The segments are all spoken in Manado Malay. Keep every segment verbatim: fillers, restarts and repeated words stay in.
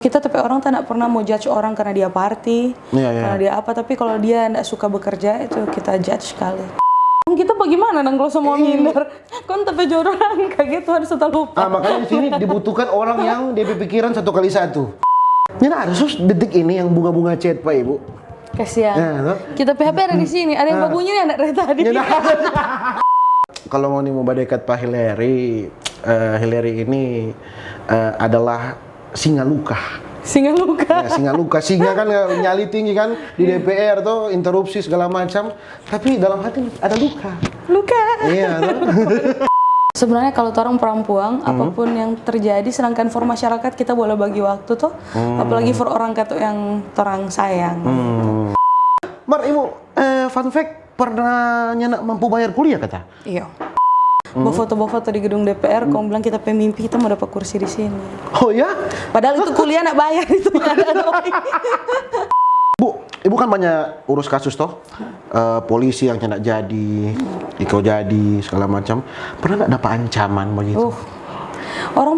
Kita tapi orang tak pernah mau judge orang karena dia party, Iya, iya. karena dia apa. Tapi kalau dia ndak suka bekerja, itu kita judge sekali. Kita bagaimana nang kalau semua minder? Kon tapi jodoh nang kaget tuh ada satu lupa. Ah, makanya di sini dibutuhkan orang yang dia pikiran satu kali satu. Nyanda ada sus detik ini yang bunga-bunga chat, Pak, Ibu. Kasihan. Ya, toh? Kita P H P ada di sini, ada yang babunyi nih anak dari tadi. Nyanda ada. Kalau ngoni mau badekat pa Hillary, eh, Hillary ini eh, adalah singa luka. Singa luka. Ya, singa luka, singa kan eh, nyali tinggi kan di D P R tuh, interupsi segala macam. Tapi dalam hati ada luka. Luka. Iya, toh? Sebenarnya kalau orang perempuan, apapun yang terjadi, sedangkan for masyarakat kita boleh bagi waktu tuh, apalagi for orang kata yang orang sayang. Mar, Ibu, eh, fun fact, pernah nyanda mampu bayar kuliah kata? Iya. Bawa foto-bawa foto di gedung D P R, kong bilang kita pe mimpi kita mau dapat kursi di sini. Oh ya? Padahal itu kuliah nak bayar itu nggak ada doi. Bu, Ibu kan banyak urus kasus toh? Eh, polisi yang nyanda jadi, iko jadi, segala macam. Pernah nggak dapat ancaman begitu? Uh, orang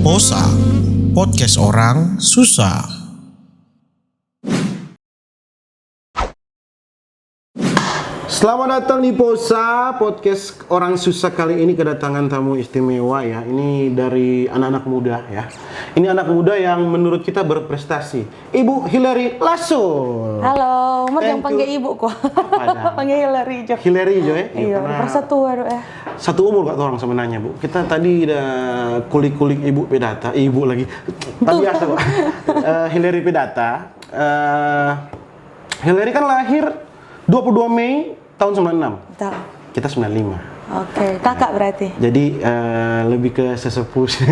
Posa, podcast orang susah. Selamat datang di Posa, podcast orang susah kali ini kedatangan tamu istimewa ya. Ini dari anak-anak muda ya. Ini anak muda yang menurut kita berprestasi. Ibu Hillary Lasul. Halo, Mar jangan Thank you. Panggil ibu kok. Apa dah? Panggil Hillary jo. Hillary jo ya. Iya, Karena merasa tua dong eh. Satu umur kok orang sebenarnya, Bu. Kita tadi udah kulik-kulik Ibu pe data, eh, Ibu lagi. Tadi biasa, Bu. Eh, Hillary pe data. Eh, Hillary kan lahir dua puluh dua Mei tahun sembilan enam. Betul. Kita sembilan lima. Oke, kakak berarti. Jadi eh, lebih ke sesepuh sih.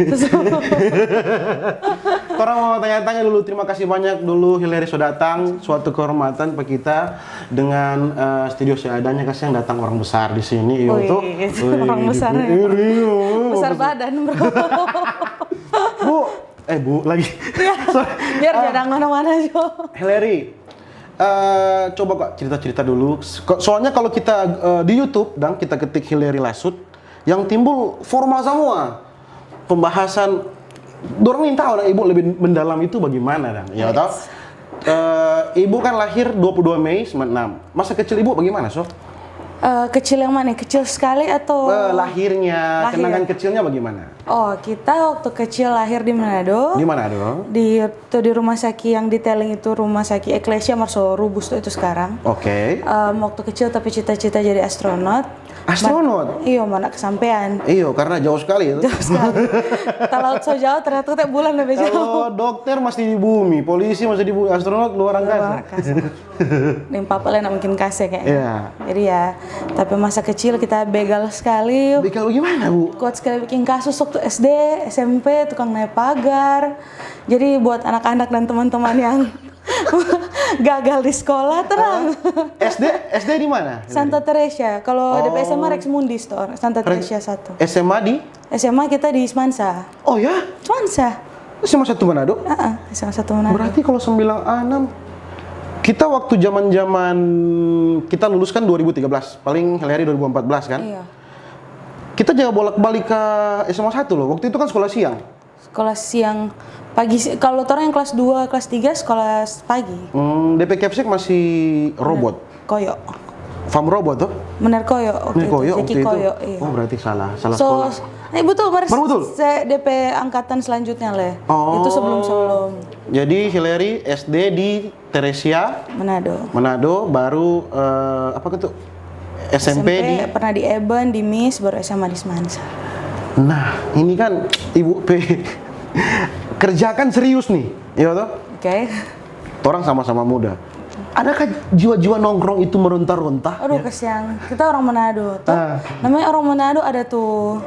Orang mau tanya-tanya dulu, terima kasih banyak dulu Hillary so datang, suatu kehormatan pa kita dengan eh, studio seadanya, kasih yang datang orang besar di sini, iyo Wih, tuh. orang besar ya. Iyo. Besar badan, bro. Bu, eh Bu lagi. Biar jangan mana-mana jo. Hillary, eh, coba kok cerita-cerita dulu. Ko- Soalnya kalau kita eh, di YouTube dan kita ketik Hillary Lasut, yang timbul formal semua. Pembahasan, dorang ingin tahu dang, Ibu lebih mendalam itu bagaimana dang? Ya, Yes. Tahu? Eh, Ibu kan lahir dua puluh dua Mei sembilan enam. Masa kecil Ibu bagaimana, so? Eh, kecil yang mana? Kecil sekali atau Eh, lahirnya, Lahir. Kenangan kecilnya bagaimana? Oh, kita waktu kecil lahir di Manado. Di Manado? Di itu di rumah sakit yang di Telleng itu rumah sakit Eklesia Marso Rubus tuh itu sekarang. Oke. Em, waktu kecil tapi cita-cita jadi astronot. Astronot? Iyo, mana kesampean. Iyo, karena jauh sekali itu. Jauh sekali. Talaut so jauh, ternyata teh bulan lebih jauh. Kalau dokter masih di bumi, polisi masih di bumi, astronot luar angkasa. Luar angkasa. Nih papa lah mungkin kasih kayaknya. Iya. Jadi ya, tapi masa kecil kita begal sekali. Begal gimana, Bu? Kuat sekali bikin kasus waktu S D, S M P, tukang naik pagar. Jadi buat anak-anak dan teman-teman yang gagal di sekolah, tenang. S D, S D di mana? Santa Teresa. Kalau Oh. D P S M A Rex Mundi Store, Santa Teresa satu. S M A di? S M A kita di Semansa. Oh ya? Semansa. S M A satu Manado? Heeh, S M A satu Manado. Berarti kalau sembilan enam, kita waktu zaman-zaman kita lulus kan dua ribu tiga belas, paling Hillary dua ribu empat belas kan? Iya. Kita juga bolak-balik ke S M A satu loh. Waktu itu kan sekolah siang. Sekolah siang pagi sih. Kalau orang yang kelas dua, kelas tiga sekolah pagi. Hmm, D P Kepsek masih robot. Koyo. Farm robot tuh? Benar koyo waktu Ini itu. koyo Jeki waktu itu. Koyo, iya. Oh, berarti salah, salah So, sekolah. eh betul, Mar, Mar, betul? se- D P angkatan selanjutnya leh. Oh. Itu sebelum-sebelum. Jadi Hillary S D di Teresia, Manado. Manado, baru eh, apa gitu? S M P di. Pernah di Eben, di Mis, baru S M A di Semansa. Nah, ini kan Ibu P kerjakan serius nih, iya toh? Oke. Orang sama-sama muda. Adakah jiwa-jiwa nongkrong itu meronta-ronta? Aduh, kasihan. Kita orang Manado. Toh, Ah. Namanya orang Manado ada tuh,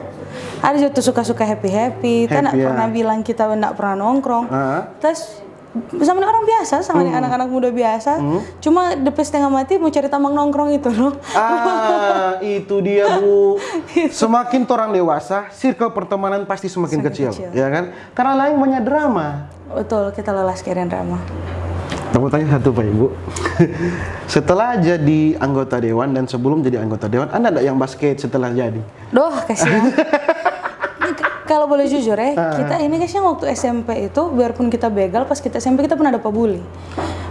ada juga tuh suka-suka happy-happy. Kita nggak Happy, ya. Pernah bilang kita nggak pernah nongkrong. Ah. Terus sama dengan orang biasa, sama dengan anak-anak muda biasa. Cuma depe setengah mati mau cari tamang nongkrong itu loh. Ah, itu dia, Bu. Semakin torang dewasa, circle pertemanan pasti semakin, Semakin kecil, kecil. Ya kan? Karena lain banyak drama. Betul, kita lelah sekian drama. Kamu tanya satu, Pak Ibu. Setelah jadi anggota dewan dan sebelum jadi anggota dewan, ada ndak yang basket setelah jadi? Doh, kasihan. Ini k- kalau boleh jujur ya, kita ini kasihan waktu S M P itu, biarpun kita begal, pas kita S M P kita pernah dapa bully.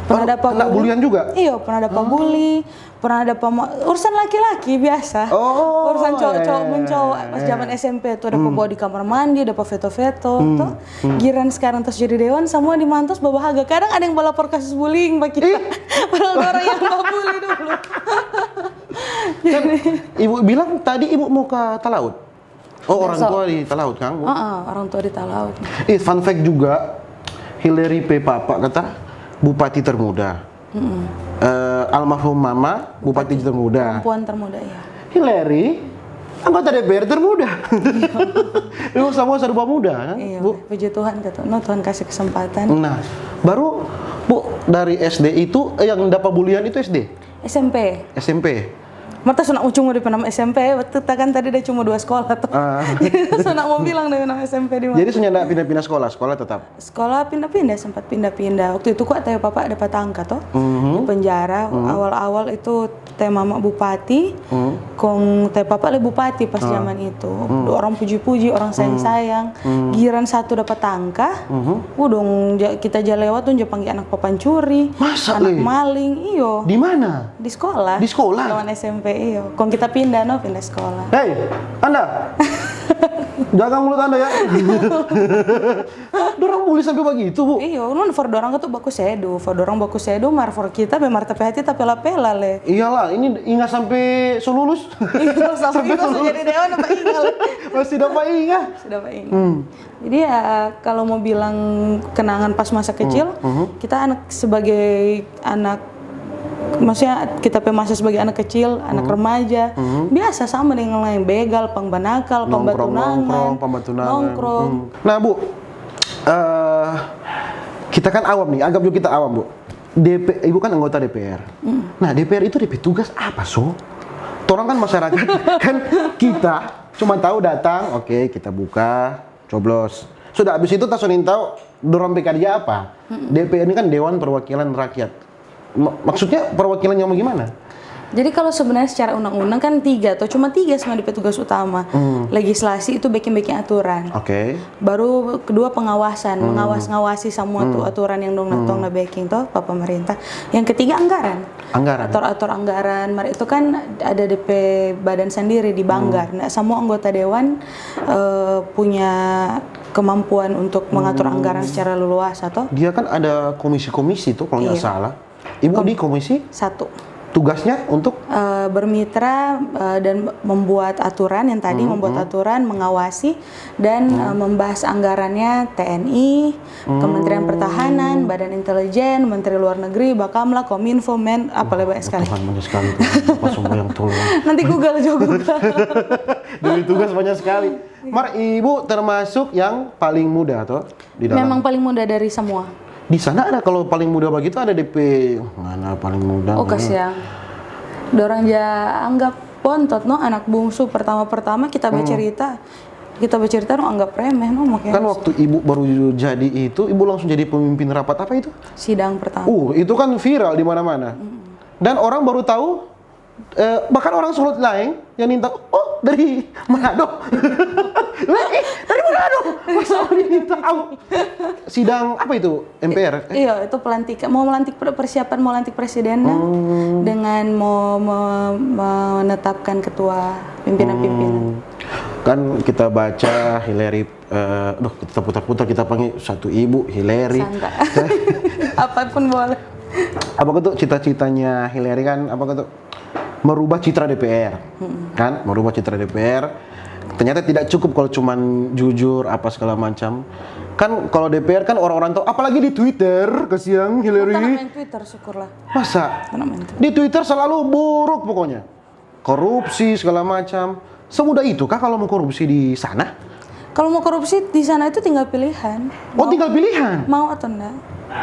Pernah Oh, dapa kena bulian juga? Iya, pernah dapa bully, pernah dapa ma- urusan laki-laki biasa. Oh, Urusan cowok-cowok iya, mencowok iya, pas iya. Zaman S M P tuh dapa bawa di kamar mandi, dapa veto-veto, tuh. Giran sekarang terus jadi dewan, semua dimantos babahaga. Kadang ada yang balapor kasus bullying bagi kita. Padahal orang yang babuli dulu. Kan ibu bilang tadi ibu mau ke Talaut. Oh, orang Besok. tua di Talaut, kan, Bu? Ah, ah, orang tua di Talaut. Eh, fun fact juga, Hillary pe papa kata bupati termuda. Eh, almarhum mama bupati termuda. Perempuan termuda, iya. Hillary anggota D P R termuda. Memang semua serba muda, kan, Iya, Bu? Puji Tuhan kata, no, Tuhan kasih kesempatan. Nah, baru, Bu, dari S D itu, eh, yang dapat bulian itu S D? S M P. S M P? Marta so nak cuma di penam S M P, waktu ta kan tadi dia cuma dua sekolah tuh. Ah. Jadi so nak mau bilang dia penam S M P di mana. Jadi so nyanda pindah-pindah sekolah, sekolah tetap? Sekolah pindah-pindah, sempat pindah-pindah. Waktu itu kok teh papa dapat tangka toh. Mhm. Di penjara, awal-awal itu teh mama bupati, Mhm. kong teh papa le bupati pas zaman itu. Orang puji-puji, orang sayang-sayang. Giran satu dapat tangka, uh dong ja- kita ja lewat dong ja pangge anak papancuri, Masa, anak Le? Maling, iyo. Di mana? Di sekolah. Di sekolah? Zaman S M P, iyo. Kong kita pindah, no, pindah sekolah. Hei, Anda, jaga mulut Anda ya. Dorang bully sampai begitu, Bu? Iyo, nun for dorang tu baku sedu, for dorang baku sedu, mar for kita be mar tapi hati tapela-pela le. Iyalah, ini inga sampai so lulus. Iyo, sampai itu so jadi dewan apa ingal. Masih dapat inga. Sudah apa ingal. Jadi ya kalau mau bilang kenangan pas masa kecil, kita anak sebagai anak, maksudnya kita pe masa sebagai anak kecil, anak remaja, biasa sama dengan lain, begal, pang banakal, pang Nongkrong, batunangan, nongkrong, pang batunangan. Nongkrong. Hmm. Nah, Bu, eh, kita kan awam nih, anggap juga kita awam, Bu. D P, Ibu kan anggota D P R. Nah, D P R itu D P tugas apa, so? Torang kan masyarakat, kan kita cuma tahu datang, oke, kita buka, coblos. Sudah, habis itu ta so nintau dorang pe kerja apa? D P R ini kan Dewan Perwakilan Rakyat. Ma- maksudnya perwakilan yang bagaimana? Jadi kalau sebenarnya secara undang-undang kan tiga atau cuma tiga sebenarnya depe tugas utama. Legislasi itu bikin-bikin aturan. Oke. Baru kedua pengawasan, mengawas-ngawasi semua tuh aturan yang dong tong na bikin tuh pa pemerintah. Yang ketiga anggaran. Anggaran. Atur-atur anggaran, mar itu kan ada depe badan sendiri di Banggar. Nggak semua anggota dewan eh, punya kemampuan untuk mengatur anggaran secara leluasa toh. Dia kan ada komisi-komisi tuh kalau nggak Iya. salah. Ibu di komisi Satu. Tugasnya untuk Eh, bermitra eh, dan membuat aturan yang tadi membuat aturan, mengawasi dan eh, membahas anggarannya T N I, Kementerian Pertahanan, Badan Intelijen, Menteri Luar Negeri, Bakamla, Kominfo, Men, apa banyak sekali. Tuhan, banyak sekali tuh. Apa semua yang tolong. Nanti Google juga. Dari tugas banyak sekali. Mar, ibu termasuk yang paling muda tuh di dalam. Memang paling muda dari semua. Di sana ada, kalau paling muda begitu ada D P, mana paling muda? Oh mana? Kasiang. Dorang ja anggap bontot no, anak bungsu pertama-pertama kita bercerita. Kita bercerita no anggap remeh no makanya. Kan waktu ibu baru jadi itu, ibu langsung jadi pemimpin rapat apa itu? Sidang pertama. Uh, itu kan viral di mana-mana. Dan orang baru tahu, eh, bahkan orang Solok lain yang minta, "Oh, dari Manado." Eh, dari Manado. Masa orang ini tahu? Sidang apa itu? M P R? Eh, Iya, itu pelantikan, mau melantik per- persiapan mau lantik presiden nah, dengan mau me- menetapkan ketua pimpinan-pimpinan. Kan kita baca Hillary, eh, aduh, kita putar-putar, kita panggil satu ibu Hillary. Sangka. Apapun boleh. Apa tuh cita-citanya Hillary kan apa tuh merubah citra D P R, kan? Merubah citra D P R. Ternyata tidak cukup kalau cuman jujur apa segala macam. Kan kalau D P R kan orang-orang tahu, apalagi di Twitter, kasihan Tanah Hillary. Main Twitter syukurlah. Masa? Tanah main Twitter. Di Twitter selalu buruk pokoknya. Korupsi segala macam. Semudah itu kah kalau mau korupsi di sana? Kalau mau korupsi di sana itu tinggal pilihan. Oh, tinggal pilihan. Mau atau enggak?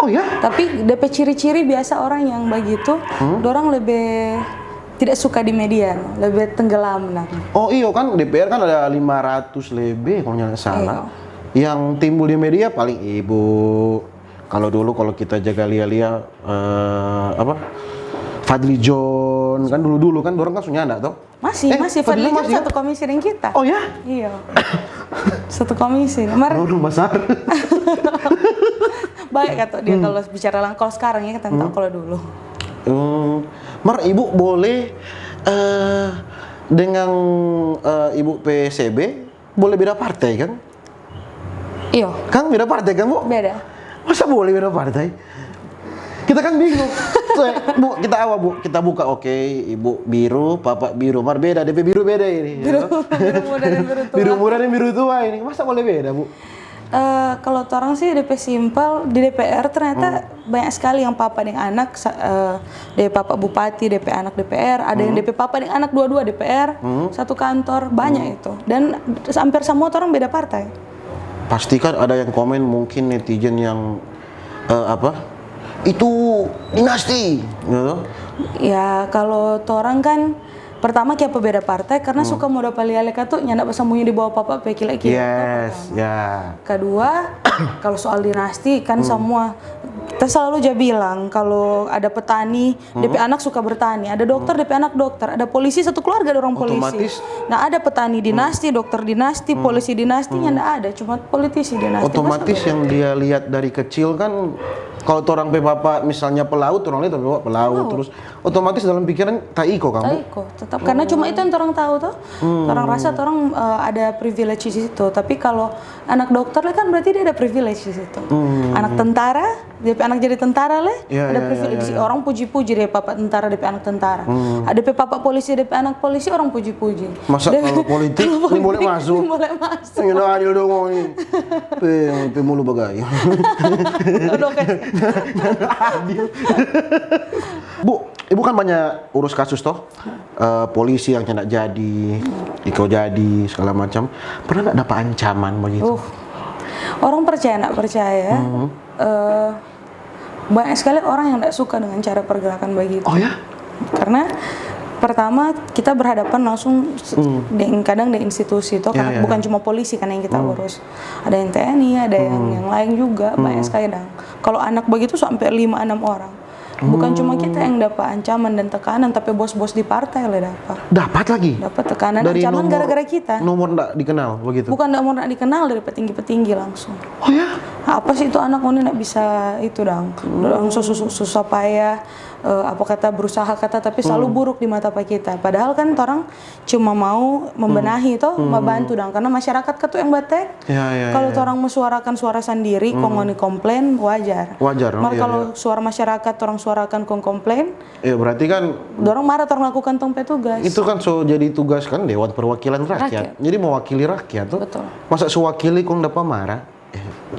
Oh ya? Tapi D P ciri-ciri biasa orang yang begitu, dorang lebih tidak suka di media, no. Lebih tenggelam nah. Oh iyo kan D P R kan ada lima ratus lebih kalau nggak salah. Yang timbul di media paling ibu, Kalau dulu, kalau kita jaga lia-lia, eh, apa? Fadli John, kan dulu-dulu kan, dorang kan su nyanda, toh? Masih, Eh, masih. Fadli Fadli John masih, ya? Satu komisi deng kita. Oh, ya? Iya. Satu komisi. Mar Dorang basar. Baik kata dia kalau bicara lang-, kalau sekarang ya, kita tahu kalau dulu. Hmm. Mar, Ibu boleh, eh, dengan, eh, Ibu P C B, boleh beda partai, kan? Iyo. Kan beda partai, kan, Bu? Beda. Masa boleh beda partai? Kita kan bingung. Tuh, eh, Bu, kita awal, Bu. Kita buka, oke, Ibu biru, Papa biru. Mar beda, D P biru beda ini, ya. Biru, biru muda dan biru tua. Biru muda dan biru tua ini. Masa boleh beda, Bu? Eh, kalau torang sih D P simpel, di D P R ternyata banyak sekali yang papa deng anak, sa-, eh, D P papa bupati, D P anak D P R, ada yang D P papa deng anak dua-dua D P R, satu kantor, banyak itu. Dan hampir semua orang beda partai. Pasti kan ada yang komen, mungkin netizen yang, eh, apa, "Itu dinasti," gitu. Ya, kalau torang kan pertama kiapa beda partai, karena suka mo dapa lia-lia katu nyanda basambunyi di bawa papa pe kila-kila. Yes, ya. Kedua, kalau soal dinasti kan semua, kita selalu ja bilang, kalau ada petani, D P anak suka bertani, ada dokter, D P anak dokter, ada polisi, satu keluarga dorang polisi. Otomatis. Nah, ada petani dinasti, dokter dinasti, polisi dinasti, nyanda ada, cuma politisi dinasti. Otomatis yang dia lihat dari kecil kan, kalau torang pe papa misalnya pelaut, torang lihat papa pelaut, terus otomatis dalam pikiran ta iko kan, Bu? Ta iko, tetap. Karena cuma itu yang torang tahu, toh. Torang rasa torang, eh, ada privilege di situ. Tapi kalau anak dokter le kan berarti dia ada privilege di situ. Anak tentara, dia pe anak jadi tentara le, ada privilege. Orang puji-puji dia papa tentara, dia pe anak tentara. Ada pe papa polisi, dia pe anak polisi, orang puji-puji. Masa kalau politik, ini boleh masuk? Boleh masuk. Ini adil dong, ini. Pe, pe mulu bagaya. Adil. Bu, Ibu kan banyak urus kasus, toh? Eh, polisi yang nyanda jadi, iko jadi, segala macam. Pernah nggak dapat ancaman begitu? Uh, orang percaya nggak percaya, eh, banyak sekali orang yang nggak suka dengan cara pergerakan begitu. Oh, ya? Karena pertama kita berhadapan langsung s-, deng, kadang deng institusi, toh, karena bukan cuma polisi kan yang kita urus. Ada yang T N I, ada yang, yang lain juga, banyak sekali dang. Kalau anak begitu sampai lima enam orang. Bukan cuma kita yang dapat ancaman dan tekanan, tapi bos-bos di partai le dapat. Dapat lagi? Dapat tekanan, ancaman gara-gara kita. Nomor ndak dikenal begitu? Bukan nomor ndak dikenal, dari petinggi-petinggi langsung. Oh, ya? Apa sih itu anak ngoni ndak bisa itu dang? Dang so-, so-, so-, susah payah, eh, apa kata, berusaha kata, tapi selalu buruk di mata pa kita. Padahal kan torang cuma mau membenahi toh, membantu dang, karena masyarakat katu yang batek. Ya, ya, ya. Kalau torang mo suarakan suara sandiri, kong ngoni komplain, wajar. Wajar, no? Mar kalau suara masyarakat torang suarakan kong komplain, ya, berarti kan dorang marah, torang lakukan tong pe tugas. Itu kan so jadi tugas kan Dewan Perwakilan Rakyat. Rakyat. Jadi mewakili rakyat toh. Betul. Masa so wakili kong dapa marah?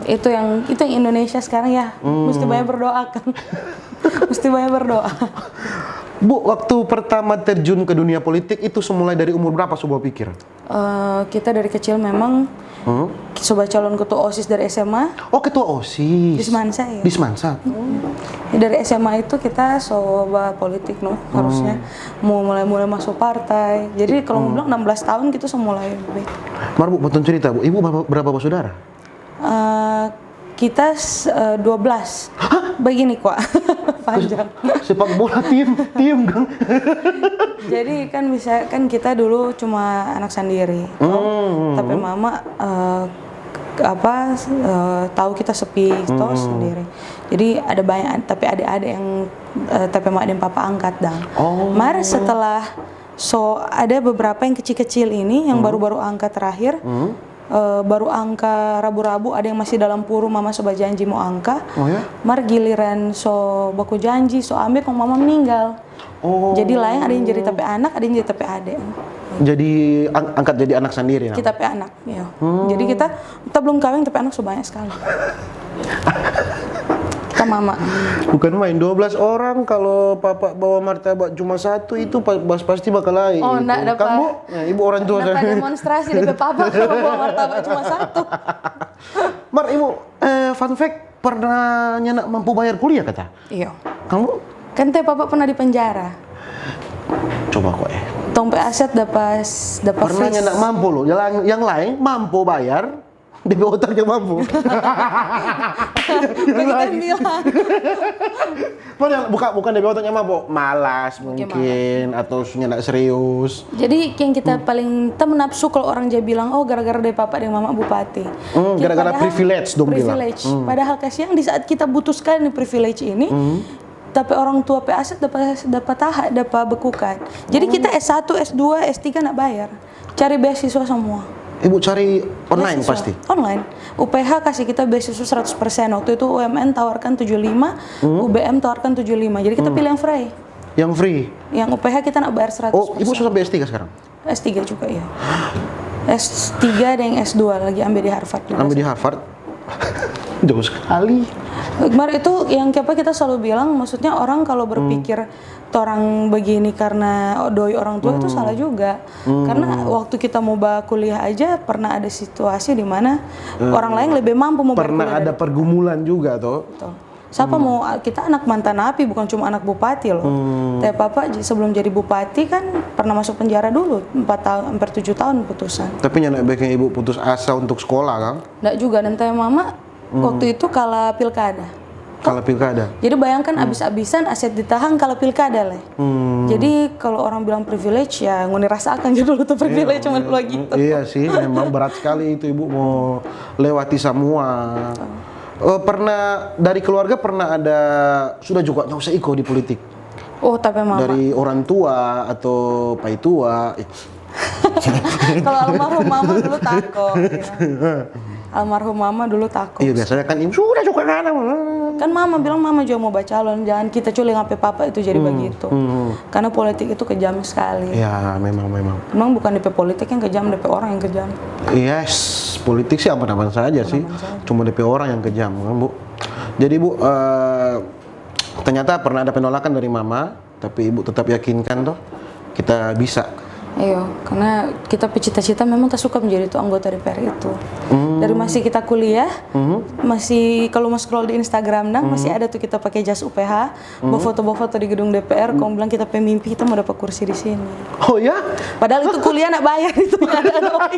Itu yang, itu yang Indonesia sekarang ya, mesti banyak berdoa kan. Mesti banyak berdoa. Bu, waktu pertama terjun ke dunia politik itu semulai dari umur berapa so bapikir? Eh, kita dari kecil memang so bacalon ketua OSIS dari S M A. Oh, ketua OSIS. Di Semansa, ya. Di Semansa. Ya, dari S M A itu kita so bapolitik, no, harusnya. Mau mulai-mulai masuk partai. Jadi kalau mau bilang enam belas tahun kita so mulai. Mar, Bu, potong cerita, Bu. Ibu berapa, berapa bersaudara? Eh, kita s-, eh, dua belas. Hah? Begini kwa. Panjang. Sepak bola tim, tim, Kang. Jadi kan bisa, kan kita dulu cuma anak sandiri, toh. Tapi mama, eh, apa, eh, tahu kita sepi, toh, sendiri. Jadi ada banyak, tapi adik-adik yang, eh, tapi mama dan papa angkat dang. Oh. Mar setelah, so ada beberapa yang kecil-kecil ini yang baru-baru angkat terakhir. Eh, baru angka rabu-rabu, ada yang masih dalam puru, mama so bajanji mo angka. Oh, ya? Mar giliran so baku janji, so ambe, kong mama meninggal. Oh. Jadi laeng ada yang jadi tapi anak, ada yang jadi tapi ade. Jadi ang-, angkat jadi anak sandiri, nah? Kita pe anak, ya. Jadi kita, kita belum kaweng, tapi anak so banyak sekali. Kita mama. Bukan main, dua belas orang, kalau papa bawa martabak cuma satu, itu pa-, pas-, pasti bakal lain. Oh, ndak dapa. Kamu, ya, ibu orang tua. Ndak dapa demonstrasi, depe papa kalau bawa martabak cuma satu. Mar, ibu, eh, fun fact, pernah nyanda mampu bayar kuliah, kata? Iyo. Kamu? Kan te papa pernah di penjara. Coba kok, eh. Tong pe aset dapa s-, dapa freeze. Pernah nyanda mampu loh. Yang, yang lain mampu bayar, Depe otak yang mampu. Begitu yang bilang. Padahal bukan bukan depe otaknya mampu, malas mungkin atau sunya nggak serius. Jadi yang kita paling tem nafsu kalau orang ja bilang, oh, gara-gara depe papa deng mama bupati. Hmm, gara-gara privilege dong bilang. Privilege. Padahal kasihan, di saat kita butuh sekali nih privilege ini, tapi orang tua pe aset dapat dapat tahan, dapat bekukan. Jadi kita S satu, S dua, S tiga nak bayar. Cari beasiswa semua. Ibu cari online Beasiswa. Pasti. Online. U P H kasih kita beasiswa seratus persen. Waktu itu U M N tawarkan tujuh lima, U B M tawarkan tujuh lima. Jadi kita pilih yang free. Yang free. Yang U P H kita nak bayar seratus persen. Oh, ibu sudah sampai S tiga sekarang? S tiga juga, iya. S tiga dan S dua lagi ambil di Harvard. Ambil di Harvard. Jauh sekali. Mar itu yang apa kita selalu bilang, maksudnya orang kalau berpikir torang begini karena doi orang tua itu salah juga. Karena waktu kita mau ba kuliah aja pernah ada situasi di mana orang lain lebih mampu mau bayar Pernah kuliah ada dari pergumulan juga toh. Betul. Siapa mau, kita anak mantan napi, bukan cuma anak bupati loh. Tapi papa j- sebelum jadi bupati kan pernah masuk penjara dulu empat tahun, hampir tujuh tahun putusan. Tapi nyanda bikin ibu putus asa untuk sekolah kan? Nggak juga, dan tanya mama waktu itu kala pilkada. Kalau pilkada. Jadi bayangkan abis-abisan aset ditahan kala pilkada leh. Jadi kalau orang bilang privilege ya ngoni rasakan gitu dulu tuh privilege cuma dua gitu. Iya sih, memang berat sekali itu ibu mau lewati semua. Eh, pernah dari keluarga pernah ada sudah juga nggak usah iko di politik. Oh, tapi mama. Dari orang tua atau pai tua. Eh, Kalau almarhum mama dulu tako. Iya. Almarhum mama dulu tako. Iya biasanya kan ibu sudah juga kan. Kan mama bilang mama juga mau bacalon, jangan kita culing sampai papa itu jadi begitu. Karena politik itu kejam sekali. Ya memang memang. Memang bukan depe politik yang kejam, depe orang yang kejam. Yes, politik sih aman-aman saja sih. Cuma depe orang yang kejam kan bu. Jadi bu, eh, ternyata pernah ada penolakan dari mama, tapi ibu tetap yakinkan toh kita bisa. Iyo, karena kita pe cita-cita memang ta suka menjadi tu anggota D P R itu. Dari masih kita kuliah, masih kalau mau scroll di Instagram dang, masih ada tuh kita pakai jas U P H, bafoto-bafoto di gedung D P R, kong bilang kita pe mimpi kita mau dapat kursi di sini. Oh ya? Padahal itu kuliah nak bayar itu nggak ada doi.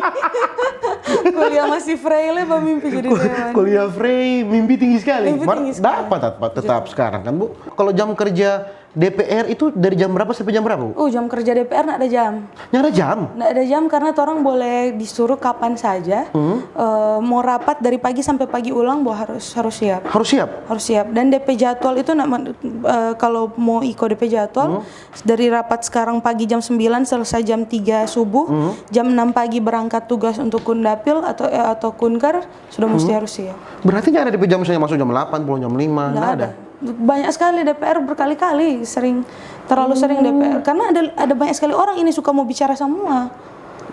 Kuliah masih free le, ba mimpi jadi dewan. Kuliah free, mimpi tinggi sekali. Mimpi Mar- tinggi sekali. Dapat tetap, tetap sekarang kan bu. Kalau jam kerja D P R itu dari jam berapa sampai jam berapa bu? Oh, jam kerja D P R nggak ada jam. Nyanda ada jam? Nggak ada jam karena torang boleh disuruh kapan saja. Eh, mau rapat dari pagi sampai pagi ulang, bo harus harus siap. Harus siap. Harus siap. Dan depe jadwal itu nak men- eh, kalau mau iko depe jadwal, dari rapat sekarang pagi jam sembilan selesai jam tiga subuh, jam enam pagi berangkat tugas untuk Kundapil atau eh, atau Kunker sudah mesti harus siap. Berarti nyanda ada depe jam misalnya masuk jam delapan, pulang jam lima, Nggak nggak ada. Banyak sekali D P R berkali-kali sering, terlalu sering D P R karena ada ada banyak sekali orang ini suka mau bicara semua.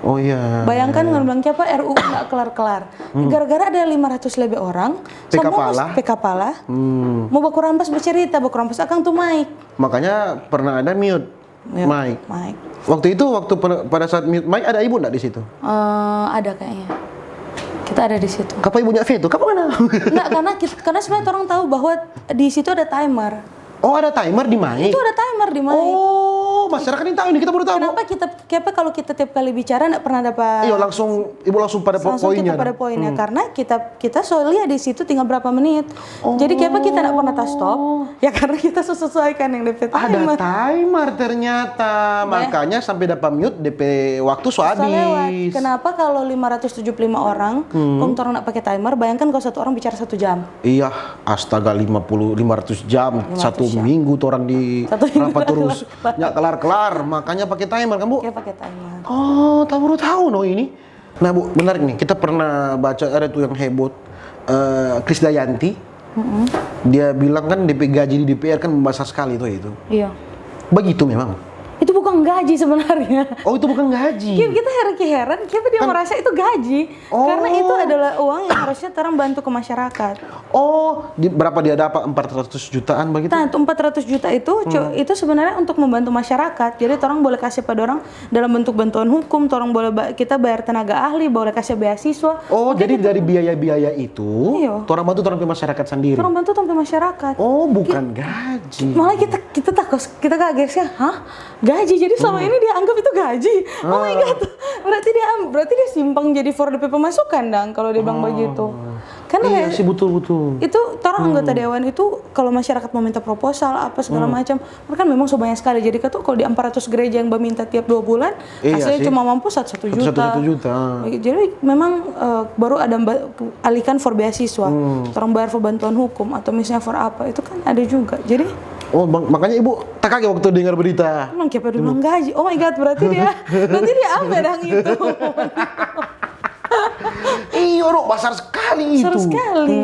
Oh iya. Bayangkan ngoni bilang kiapa R U U nggak kelar-kelar. Gara-gara ada lima ratus lebih orang, Pe semua kapala. Mesti pe kapala. Hmm. Mau baku rampas bercerita, baku rampas akang tuh mic. Makanya pernah ada mute Ya, mic. Mic. Waktu itu waktu pada, pada saat mute mic ada ibu nggak di situ? Eh, ada kayaknya. Kita ada di situ. Kapan ibunya veto? Kapan mana? Enggak, karena kita, karena sebenarnya orang tahu bahwa di situ ada timer. Oh ada timer di mic. Itu ada timer di mic. Oh masyarakat ini tahu ini kita baru tahu. Kenapa kita, kenapa kalau kita tiap kali bicara nggak pernah dapat Iya langsung ibu langsung pada po- langsung poinnya. kita pada Dong. Poinnya karena kita kita soalnya di situ tinggal berapa menit. Jadi kenapa kita nggak pernah tas stop? Ya karena kita sesuaikan yang depe Ada timer. Timer ternyata, makanya sampai dapat mute D P waktu so Susah lewat. habis. Kenapa kalau lima ratus tujuh puluh lima orang, kong torang nak pakai timer, bayangkan kalau satu orang bicara satu jam. Iya, astaga lima puluh, lima ratus jam, satu minggu tuh orang di Satu minggu rapat terus, nggak kelar-kelar, makanya pakai timer kan bu? Kayak pakai timer. Oh, tahu baru tahu no ini. Nah bu, menarik nih, kita pernah baca ada tuh yang heboh, eh, Krisdayanti, dia bilang kan D P gaji di D P R kan besar sekali tuh itu. Iya. Begitu memang. Itu bukan gaji sebenarnya. Oh itu bukan gaji. Kita heran heran, kita dia merasa itu gaji. Oh. Karena itu adalah uang yang harusnya orang bantu ke masyarakat. Oh, di, berapa dia dapat empat ratus jutaan begitu? Nah, itu empat ratus juta itu cu- itu sebenarnya untuk membantu masyarakat. Jadi orang boleh kasih pada orang dalam bentuk bantuan hukum, orang boleh ba- kita bayar tenaga ahli, boleh kasih beasiswa. Oh, jadi dari biaya-biaya itu, Iya. orang bantu orang masyarakat sendiri. Orang bantu sampai masyarakat. Oh, bukan gaji. Malah kita kita takut, kita kaget ya, hah? Gaji. Jadi selama ini dia anggap itu gaji. Oh my god. Berarti dia am-, berarti dia simpang jadi for depe pemasukan dang kalau dia bilang begitu. Karena Iya kayak sih, betul betul. itu torang anggota dewan itu kalau masyarakat mau minta proposal apa segala macam, mereka kan memang so banyak sekali. Jadi katu kalau di empat ratus gereja yang meminta tiap dua bulan, Iya hasilnya sih. cuma mampu satu satu Satu juta. Satu juta. Jadi memang eh, baru ada ba- alihkan for beasiswa, torang bayar for bantuan hukum atau misalnya for apa itu kan ada juga. Jadi Oh, mak- makanya ibu tak kaget waktu dengar berita. Emang kayak pada bilang gaji. Oh my god, berarti dia berarti dia apa dang itu? Iyo dong, besar sekali Besar itu. Sekali.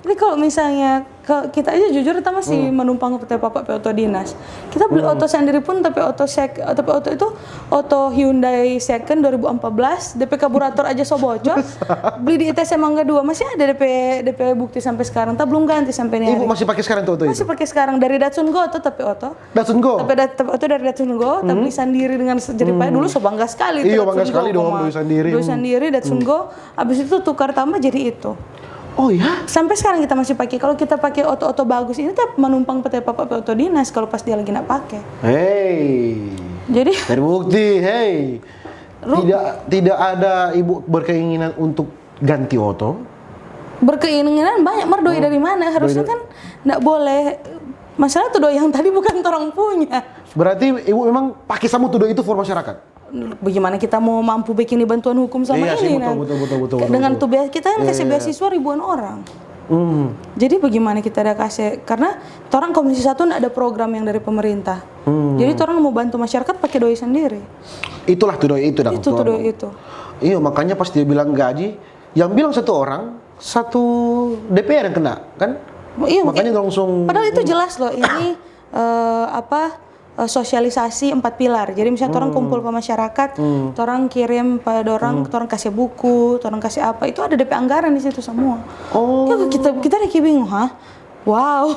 Jadi kalau misalnya ke- kita aja jujur kita masih menumpang pe papa pe oto dinas. Kita beli oto sendiri pun tapi oto sek tapi oto itu oto Hyundai second dua ribu empat belas, depe karburator aja so bocor. Beli di I T C Mangga dua masih ada depe depe bukti sampai sekarang. Ta belum ganti sampai ni Ibu hari. Masih pakai sekarang tuh oto itu? Masih pakai sekarang dari Datsun Go tetap oto. Datsun Go. Tapi ada tapi itu dari Datsun Go, tapi sendiri dengan se- jeripaya dulu so bangga sekali itu Iya, Datsun bangga Go, sekali dong, koma. Doi sendiri. Doi sendiri Datsun Go, abis itu tukar tambah jadi itu. Oh ya? Sampai sekarang kita masih pakai. Kalau kita pakai oto-oto bagus ini tetap menumpang pe papa pe oto dinas kalau pas dia lagi nak pakai. Hei. Jadi Terbukti, hei. Tidak tidak ada ibu berkeinginan untuk ganti oto. Berkeinginan banyak mar doi dari mana? Harusnya kan nggak boleh. Masalah tuh doi yang tadi bukan orang punya. Berarti ibu memang pakai sama tuh doi itu for masyarakat. Bagaimana kita mau mampu bikin bantuan hukum sama Iya ini sih, betul, nah? betul, betul, betul, betul, Dengan betul. tuh bia- kita kan kasih beasiswa ribuan orang. Hmm. Jadi bagaimana kita ada kasih? Karena orang Komisi Satu nggak ada program yang dari pemerintah. Jadi orang mau bantu masyarakat pakai doi sendiri. Itulah tuh doi itu dah. Itu tuh doi itu. Iya, makanya pas dia bilang gaji, yang bilang satu orang, satu D P R yang kena, kan? Iya, Makanya langsung Padahal itu jelas loh ini eh, apa eh, sosialisasi empat pilar. Jadi misalnya orang kumpul ke masyarakat, orang kirim pada orang, orang kasih buku, orang kasih apa, itu ada depe anggaran di situ semua. Oh. Ya, kita kita ada bingung, hah? Wow,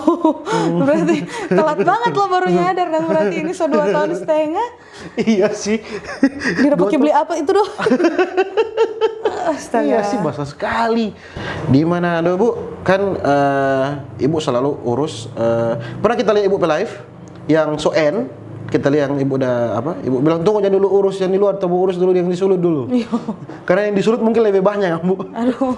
berarti telat banget lo baru nyadar dan berarti ini so dua tahun setengah. Iya sih. Dia udah pakai beli apa itu doh? Astaga. Iya sih, basah sekali. Di mana do, Bu? Kan eh, Ibu selalu urus eh, pernah kita lihat Ibu pe live yang so end, kita lihat yang Ibu udah apa? Ibu bilang tunggu jangan dulu urus yang di luar, tapi urus dulu yang di Sulut dulu. Iya. Karena yang di Sulut mungkin lebih banyak, Bu. Aduh,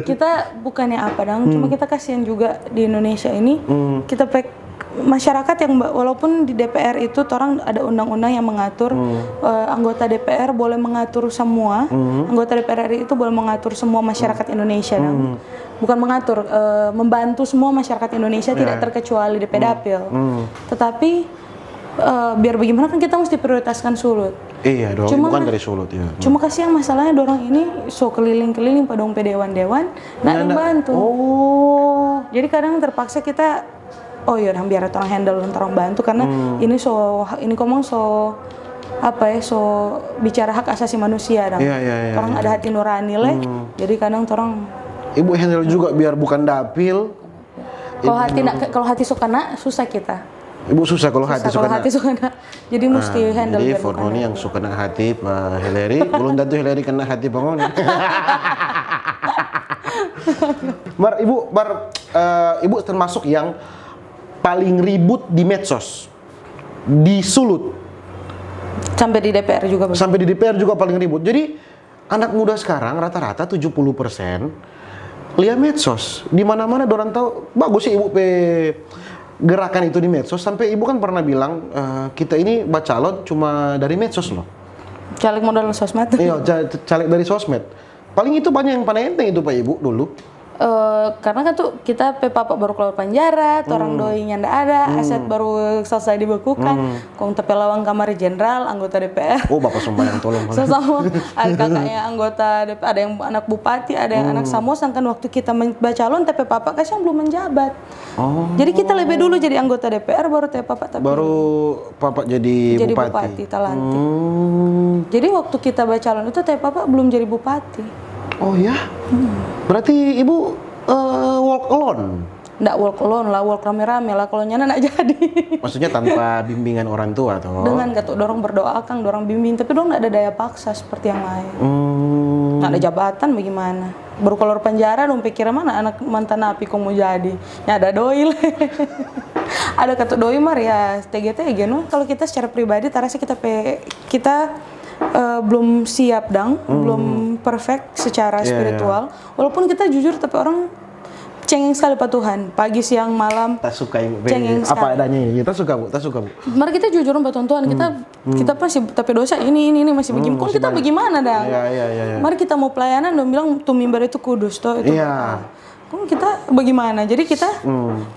kita bukannya apa dang, cuma kita kasihan juga di Indonesia ini. Kita pe masyarakat yang ba- walaupun di D P R itu orang ada undang-undang yang mengatur eh, anggota D P R boleh mengatur semua, anggota D P R RI itu boleh mengatur semua masyarakat Indonesia dang. Bukan mengatur, eh, membantu semua masyarakat Indonesia tidak terkecuali depe dapil. Tetapi eh, biar bagaimana kan kita mesti prioritaskan Sulut. Iya dong, Cuma bukan kan- dari Sulut ya. Cuma kasihan masalahnya dorang ini so keliling-keliling pa dong pe dewan-dewan, nggak ada yang bantu. Oh. Jadi kadang terpaksa kita, oh iya, biar orang handle, orang bantu karena ini so ini komong so apa ya, so bicara hak asasi manusia dong. Iya, iya, iya, Orang iya. Ada hati nurani le. Jadi kadang orang Ibu handle juga biar bukan dapil. Kalau hati nak, kalau hati so kena, susah kita. Ibu susah kalau hati Susah kalau suka hati so kena. Jadi mesti Ah, handle jadi biar for bukan Noni dapil. Yang suka dengan hati Pak Hillary, belum tentu Hillary kena hati Pak Noni. Mar, Ibu, Mar, eh, Ibu termasuk yang paling ribut di medsos, di Sulut, Sampai di D P R juga begitu. Sampai di D P R juga paling ribut. Jadi anak muda sekarang rata-rata tujuh puluh persen lia medsos. Di mana-mana dorang tahu, bagus sih Ibu pe gerakan itu di medsos. Sampai Ibu kan pernah bilang, eh, kita ini bacalon cuma dari medsos loh. Caleg modal sosmed. Iya, ca- caleg dari sosmed. Paling itu banyak yang pandang enteng itu Pak Ibu dulu. Eh, karena kan tuh kita pe papa baru keluar penjara, orang doi nyanda ada, aset baru selesai dibekukan, kong tapi lawang kamari jenderal, anggota D P R. Oh, Bapak sembahyang tolong. So sama ada kakaknya anggota D P R, ada yang anak bupati, ada yang anak Samosa. Kan waktu kita men- bacalon, tapi papa kasih yang belum menjabat. Oh. Jadi kita lebih dulu jadi anggota D P R, baru tapi papa tapi Baru Papa jadi, jadi bupati. Bupati, talantik. Hmm. Jadi waktu kita bacalon itu tapi papa belum jadi bupati. Oh ya? Berarti Ibu eh, walk alone? Ndak walk alone lah, walk rame-rame lah. Kalau nyana ndak jadi. Maksudnya tanpa bimbingan orang tua toh? Dengan kata dorong berdoa kan, dorong bimbing, tapi dorong ndak ada daya paksa seperti yang lain. Hmm. Nggak ada jabatan bagaimana? Baru keluar penjara, dong pikir mana anak mantan napi kong mau jadi. Nggak ada doi lah. Ada kata doi mar ya tege-tege no. Kalau kita secara pribadi tarasa kita pe kita Eh, belum siap dang, belum perfect secara spiritual. Walaupun kita jujur, tapi orang cengeng sekali pa Tuhan, pagi, siang, malam. Tak suka ibu Cengeng apa sekali. Adanya ini, tak suka bu, tak suka bu. Mari kita jujur pa Tuhan, Tuhan, kita kita pasti tapi dosa ini ini ini masih begini. Kong kita bagaimana dang? Iya, iya, iya, iya. Mari kita mau pelayanan dong bilang tu mimbar itu kudus to, itu Iya. Kong kita bagaimana? Jadi kita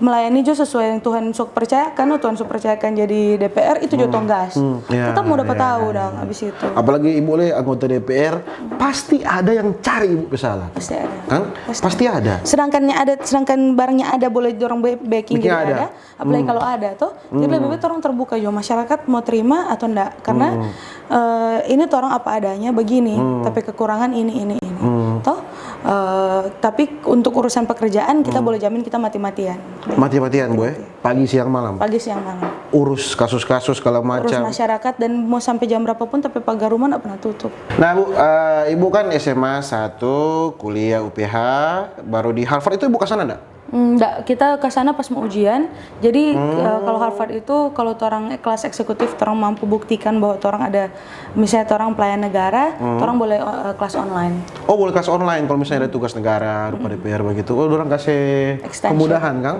melayani jo sesuai yang Tuhan sok percayakan, no Tuhan sok percayakan jadi D P R itu jo tong gas. Iya, Kita mau dapat iya, tahu iya, dang abis itu. Apalagi ibu le anggota D P R, pasti ada yang cari ibu pe salah. Pasti ada. Kan? Pasti ada. Sedangkannya ada, sedangkan barangnya ada boleh dorong be- backing Bikin jadi ada. ada. Apalagi kalau ada tuh, jadi lebih baik orang terbuka jo masyarakat mau terima atau enggak karena eh, ini orang apa adanya begini, tapi kekurangan ini ini ini, toh. Eh, tapi untuk urusan pekerjaan kita boleh jamin kita mati-matian. Mati-matian bu ya, pagi siang malam. Pagi siang malam. Urus kasus-kasus segala Urus macam. Masyarakat dan mau sampai jam berapapun tapi pagar rumah nggak pernah tutup. Nah bu, eh, ibu kan S M A satu, kuliah U P H, baru di Harvard itu ibu ke sana enggak? Enggak, kita ke sana pas mau ujian. Jadi eh, kalau Harvard itu kalau orang kelas eksekutif orang mampu buktikan bahwa orang ada misalnya orang pelayan negara, orang boleh eh, kelas online. Oh boleh kelas online kalau misalnya ada tugas negara, rupa D P R begitu. Oh orang kasih Extension. Kemudahan kan?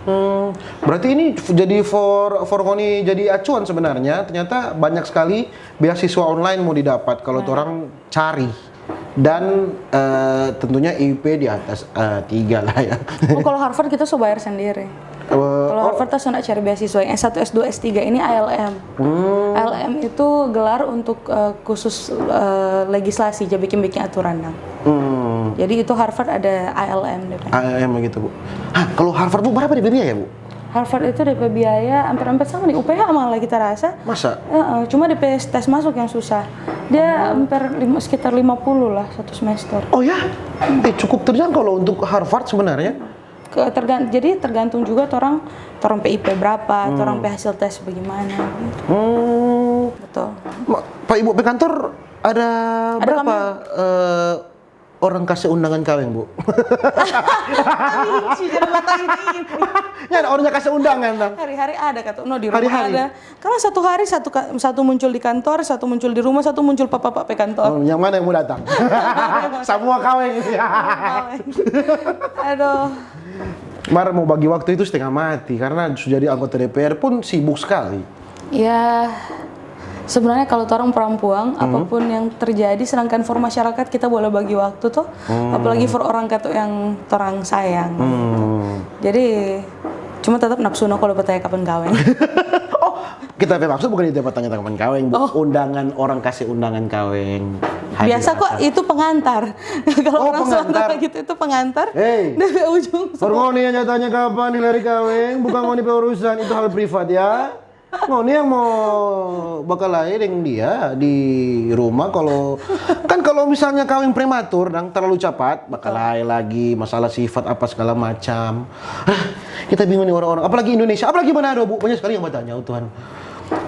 Hmm, berarti ini jadi for for ngoni jadi acuan sebenarnya. Ternyata banyak sekali beasiswa online mau didapat kalau orang cari dan eh, tentunya I P di atas eh, tiga lah ya. Oh, kalau Harvard kita so bayar sendiri. Eh, Kalau Harvard kita so nggak cari beasiswa yang S satu, S dua, S tiga ini A L M. A L M itu gelar untuk eh, khusus eh, legislasi, jadi bikin-bikin aturan dang. hmm, Jadi itu Harvard ada A L M D P. A L M gitu bu. Hah, kalau Harvard bu berapa dia biaya bu? Harvard itu D P biaya hampir-hampir sama di U P H malah kita rasa. Masa? Heeh, cuma D P tes masuk yang susah. Dia hampir lima- sekitar lima puluh lah satu semester. Oh ya? Eh cukup terjangkau loh untuk Harvard sebenarnya. Ke, tergan- jadi tergantung juga orang orang P I P berapa, orang P hasil tes bagaimana. Hmm, Betul. Ma- Pak Ibu pe kantor ada, Ada berapa eh, orang kasih undangan kaweng bu? Ih, si jadi mata ini. Ya ada orangnya kasih undangan dong. Hari-hari ada kata, no di rumah Hari-hari. Ada. Karena satu hari satu ka- satu muncul di kantor, satu muncul di rumah, satu muncul papa pe kantor. Oh, yang mana yang mau datang? Semua kaweng. Aduh. Mar mau bagi waktu itu setengah mati karena sudah jadi anggota D P R pun sibuk sekali. Ya, sebenarnya kalau orang perempuan, apapun yang terjadi, sedangkan for masyarakat kita boleh bagi waktu tuh, apalagi for orang kata yang orang sayang. Hmm. Jadi cuma tetap nafsu no kalau bertanya kapan kaweng. Oh, kita pe maksud bukan itu pertanyaan kapan kaweng, bu. Undangan orang kasih undangan kaweng. Hadir Biasa kok atas. Itu pengantar. Kalau Oh, orang pengantar. Sumatera gitu itu pengantar. Hei. Dari ujung. Baru ngoni yang tanya kapan hilari kaweng, bukan ngoni pe urusan, itu hal privat ya. Ngoni yang mau bakalae deng dia di rumah kalau kan kalau misalnya kaweng prematur dan terlalu cepat, bakalae lagi masalah sifat apa segala macam. Hah, kita bingung nih orang-orang, apalagi Indonesia, apalagi Manado bu, banyak sekali yang bertanya, oh Tuhan.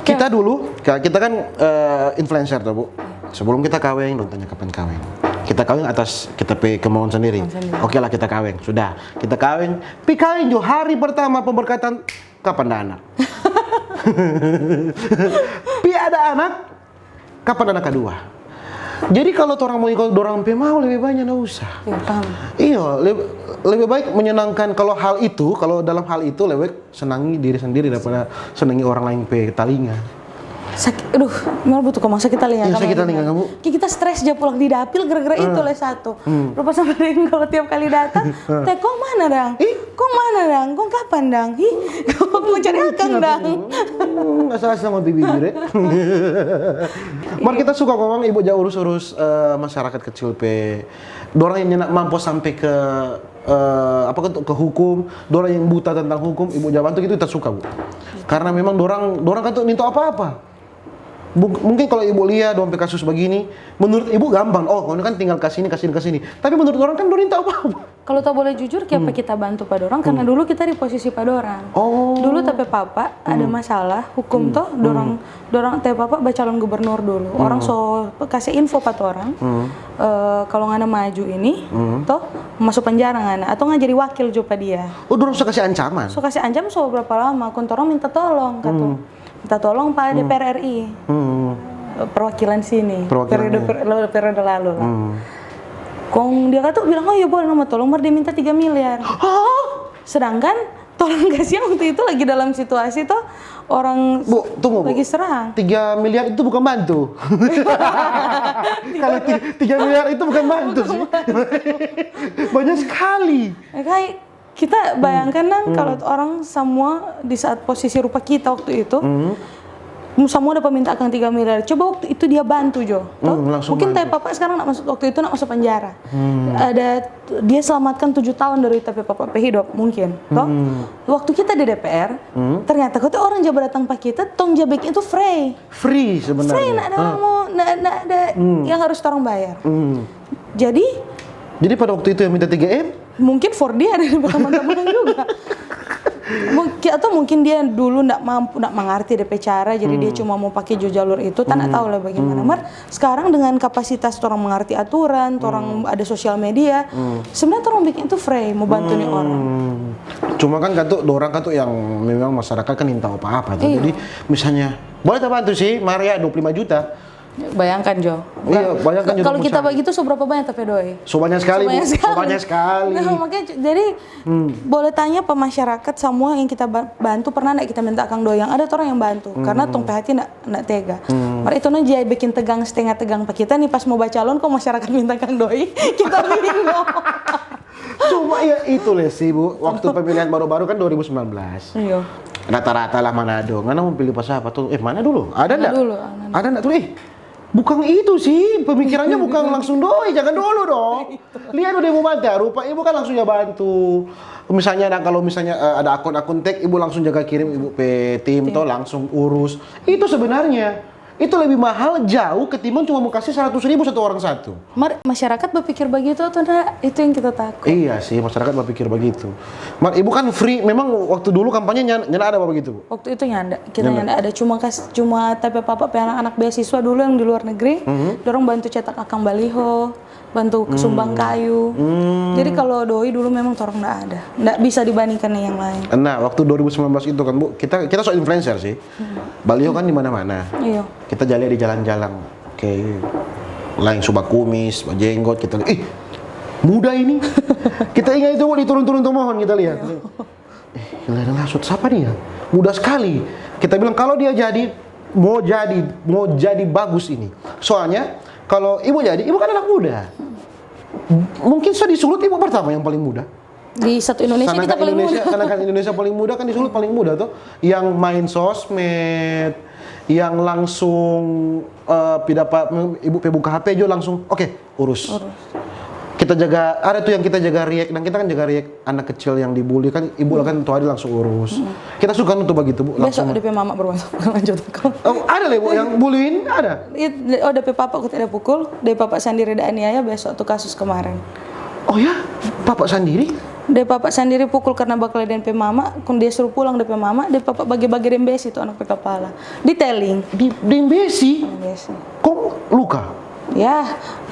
Kita dulu, ka- kita kan eh, influencer tuh bu. Sebelum kita kaweng, dong tanya kapan kaweng. Kita kaweng atas kita pe kemauan sendiri. Oke lah kita kaweng, sudah. Kita kaweng, pi kaweng jo hari pertama pemberkatan, kapan ada anak? Pi ada anak, kapan anak kedua? Jadi kalau orang mau ikut orang pe mau lebih banyak nggak usah. Ya, paham. Iya, lebih, lebih baik menyenangkan kalau hal itu, kalau dalam hal itu lebih baik senangi diri sendiri daripada senangi orang lain pe talinga. Sakit, aduh, malah butuh kau sakit talinga. Iya, Kamu sakit talinga gimana? kamu. Ki- Kita stres ja pulang di dapil gara-gara itu le satu. Lupa sama deng kalau tiap kali datang, teh kong mana dang? Kong mana dang? Kong kapan dang? Hi, kong mau cari akang dang. Hmm, asal-asal mau bibir ya. Mar kita suka kong ibu ja urus-urus eh, masyarakat kecil pe. Dorang yang nyanda mampu sampai ke eh, apa ke, ke hukum, dorang yang buta tentang hukum, ibu ja bantu gitu kita suka bu. Karena memang dorang dorang kan tuh ninto apa-apa. Bu- mungkin kalau ibu lihat dorang pe kasus begini, menurut ibu gampang. Oh, ini kan tinggal kasih ini, kasih ini, kasih ini. Tapi menurut orang kan dorang ninto apa-apa. Kalau tak boleh jujur, kiapa kita bantu pa dorang? Karena dulu kita di posisi pa dorang. Oh. Dulu tapi papa ada masalah hukum toh, dorang dorang tapi papa bacalon gubernur dulu. Orang so kasih info pa orang. Eh, kalau ngana maju ini, toh masuk penjara ngana atau ngana jadi wakil jo pa dia. Oh, dorang suka kasih ancaman. So kasih ancaman so berapa lama? Kong orang minta tolong kata. Minta tolong pa D P R R I. Hmm. perwakilan sini, Perwakilannya. periode per- periode lalu lah. Hmm. Kong dia kata bilang, "Oh iya, boleh, no mo tolong," mar dia minta tiga miliar. Hah? Sedangkan tolong kasih waktu itu lagi dalam situasi tuh orang Bu, tunggu, Bu. Lagi serang. Tiga miliar itu bukan bantu. Kalau ti- tiga miliar itu bukan bantu sih. Banyak sekali. Ya, kayak kita bayangkan kan kalau orang semua di saat posisi rupa kita waktu itu, semua ada peminta akang tiga miliar. Coba waktu itu dia bantu jo, toh? Hmm, langsung Mungkin bantu. tapi papa sekarang nak masuk, waktu itu nak masuk penjara. Ada dia selamatkan tujuh tahun dari tapi papa pe hidup mungkin, toh? Waktu kita di D P R, ternyata kata orang ja datang pa kita, tong ja bikin itu free. Free sebenarnya. Free, nggak ada orang mau, nggak nggak ada yang harus orang bayar. Hmm. Jadi Jadi pada waktu itu yang minta tiga M, mungkin for dia ada teman-teman juga. Mungkin atau mungkin dia dulu ndak mampu, ndak mengerti D P cara, jadi dia cuma mau pakai jo jalur itu, tak ndak tahu lah bagaimana. Mar, sekarang dengan kapasitas orang mengerti aturan, orang ada sosial media, sebenarnya orang bikin itu free mau bantu nih orang. Hmm. Cuma kan katu, dorang katu yang memang masyarakat kan yang tahu apa-apa tuh. Iya. Jadi misalnya boleh tak bantu sih, mar ya dua puluh lima juta. Bayangkan jo. Iya, bayangkan jo, Kalau kita dua puluh juta. Begitu seberapa banyak tapi doi? So banyak sekali, Bu. So banyak sekali. Nah, makanya cu- jadi boleh tanya pa masyarakat semua yang kita ba- bantu pernah nggak kita minta akang doi yang ada orang yang bantu karena tong pe hati nggak nggak tega. Mar itu no jadi bikin tegang setengah tegang pa kita nih pas mau bacalon kok masyarakat minta akang doi kita bingung. Cuma ya itu leh sih, Bu. Waktu pemilihan baru-baru kan dua ribu sembilan belas. Iya. Rata-rata lah Manado. Ngana mau pilih pas apa tuh? Eh, mana dulu? Ada Mana ndak? dulu, Manado. Ada ndak tuh? Eh, bukan itu sih. Pemikirannya bukan langsung doi. Jangan dulu dong. Lihat udah mau bantu. Rupa ibu kan langsung ya bantu. Misalnya ada kalau misalnya eh, ada akun-akun tag, ibu langsung jaga kirim ibu pe tim toh langsung urus. Itu sebenarnya itu lebih mahal jauh ketimbang cuma mau kasih seratus ribu satu orang satu. Mar masyarakat berpikir begitu atau enggak? Itu yang kita takut. Iya sih, masyarakat berpikir begitu. Mar, ibu kan free, memang waktu dulu kampanye nyana ada apa begitu, Bu? Waktu itu nyanda, kita nyanda ada cuma kas, cuma tapi papa pe anak-anak beasiswa dulu yang di luar negeri, dorong bantu cetak akang baliho, bantu sumbang kayu. Jadi kalau doi dulu memang torang ndak ada, ndak bisa dibandingkan dengan yang lain. Nah, waktu dua ribu sembilan belas itu kan, Bu, kita kita so influencer sih. Baliho kan di mana-mana. Iya. Kita jalan di jalan-jalan. Oke. Lain so bakumis, bajenggot, kita lihat, "Ih, muda ini." Kita ingat itu, Bu, di turun-turun Tomohon kita lihat. Eh, gila, ada maksud siapa nih ya? Muda sekali. Kita bilang kalau dia jadi mau jadi mau jadi bagus ini. Soalnya kalau ibu jadi, ibu kan anak muda. Mungkin so di Sulut ibu pertama yang paling muda. Di satu Indonesia kita Sedangkan paling Indonesia, muda. Sedangkan Indonesia paling muda kan di Sulut paling muda tuh. Yang main sosmed, yang langsung eh, pi dapa ibu pe buka H P jo langsung, oke, urus. Kita jaga, ada tuh yang kita jaga react, dan kita kan jaga react anak kecil yang dibully kan, ibu lah kan tuh ada langsung urus. Kita suka tuh begitu, Bu, Besok langsung. D P mama bermasalah lanjut aku. Oh, ada leh, Bu, yang bullying ada. It- Oh, D P papa aku tidak pukul, D P papa sendiri ada aniaya besok tuh kasus kemarin. Oh ya, papa sendiri D P papa sendiri pukul karena bakal D P mama, kun dia suruh pulang D P mama, D P papa bagi-bagi deng besi tuh anak pe kapala. Detailing. di deng besi. Besi. Kong luka. Ya,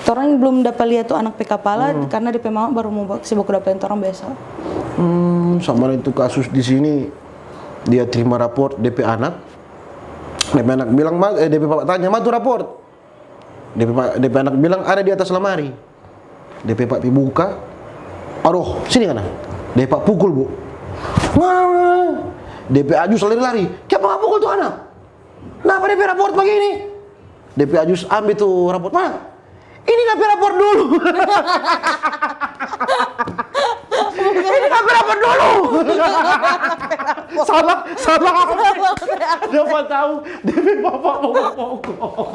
torang belum dapat lihat tuh anak pe kapala karena D P mama baru mau bak- sibuk dapetin torang besok. Hmm, sama itu kasus di sini, dia terima raport D P anak. D P anak bilang, "Ma-, eh, D P papa tanya, ma tu raport?" D P pa-, D P anak bilang, "Ada di atas lamari." D P papa pi buka. "Aduh, sini ngana." D P papa pukul, Bu. Ngana. D P ajus lari-lari. "Kiapa ngana pukul tu anak? Napa D P raport begini?" D P ajus ambe tu raport. "Mana?" "Ini ngana pe raport dulu." "Ini ngana pe raport dulu." Salah, salah. Siapa tahu D P papa pokok-pokok.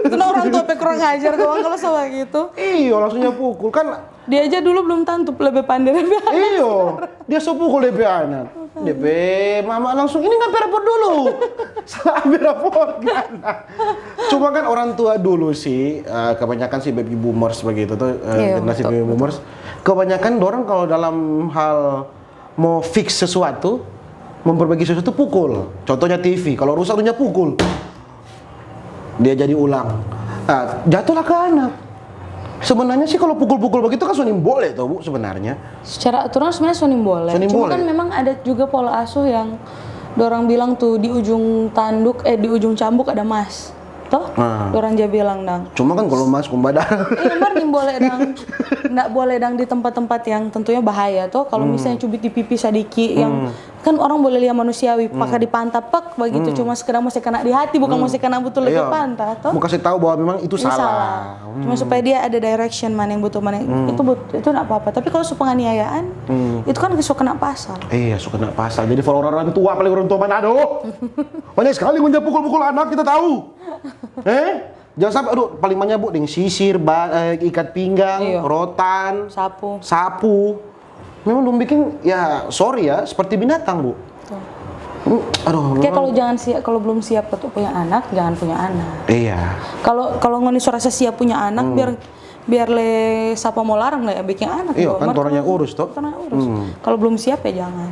Itu orang tua pe kurang ajar doang kalau sama gitu. Iyo, langsungnya pukul kan. Dia aja dulu belum tentu lebih pandai dari Iyo, dia so pukul D P anak. D P mama langsung, "Ini ngana pe raport dulu." Salah ambe raport kan. Cuma kan orang tua dulu sih, eh, kebanyakan sih baby boomers begitu tuh, eh, Iya, generasi betul, baby boomers. Kebanyakan dorang kalau dalam hal mau fix sesuatu, memperbaiki sesuatu pukul. Contohnya T V, kalau rusak tuh pukul. Dia jadi ulang. Nah, jatuhlah ke anak. Sebenarnya sih kalau pukul-pukul begitu kan sonim boleh tuh, Bu, sebenarnya. Secara aturan sebenarnya sonim boleh. Sonim Cuma boleh. Kan memang ada juga pola asuh yang dorang bilang tuh di ujung tanduk, eh di ujung cambuk ada mas. toh, ah, dorang ja bilang dang. Cuma kan kalau mas kumbada. Iya, mar nimbole dang. Ndak boleh dang di tempat-tempat yang tentunya bahaya toh. Kalau misalnya cubit di pipi sadiki, yang kan orang boleh lia manusiawi, paka di panta pek bagitu, cuma sekedar mau se kena di hati, bukan mau se kena betul lagi panta toh. Mau kasih tahu bahwa memang itu salah. Cuma supaya dia ada direction mana yang betul, mana yang itu, itu ndak apa-apa. Tapi kalau su penganiayaan, itu kan su kena pasal. Iya, su kena pasal. Jadi kalau orang-orang tua, apalagi orang tua Manado, banyak sekali ngoni ja pukul-pukul anak, kita tahu. Eh? Jangan sampai, aduh, paling banyak, Bu, deng sisir, ba-, eh, ikat pinggang, rotan, sapu. Sapu. Memang dong bikin, ya, sorry ya, seperti binatang, Bu. Betul. Hmm, aduh, kayak memang kalau jangan siap, kalau belum siap untuk punya anak, jangan punya anak. Iya. Kalau, kalau ngoni su rasa siap punya anak, biar, biar le sapa mo larang le bikin anak. Iya, kan torang yang urus, toh? Torang yang urus. Kalau belum siap, ya jangan.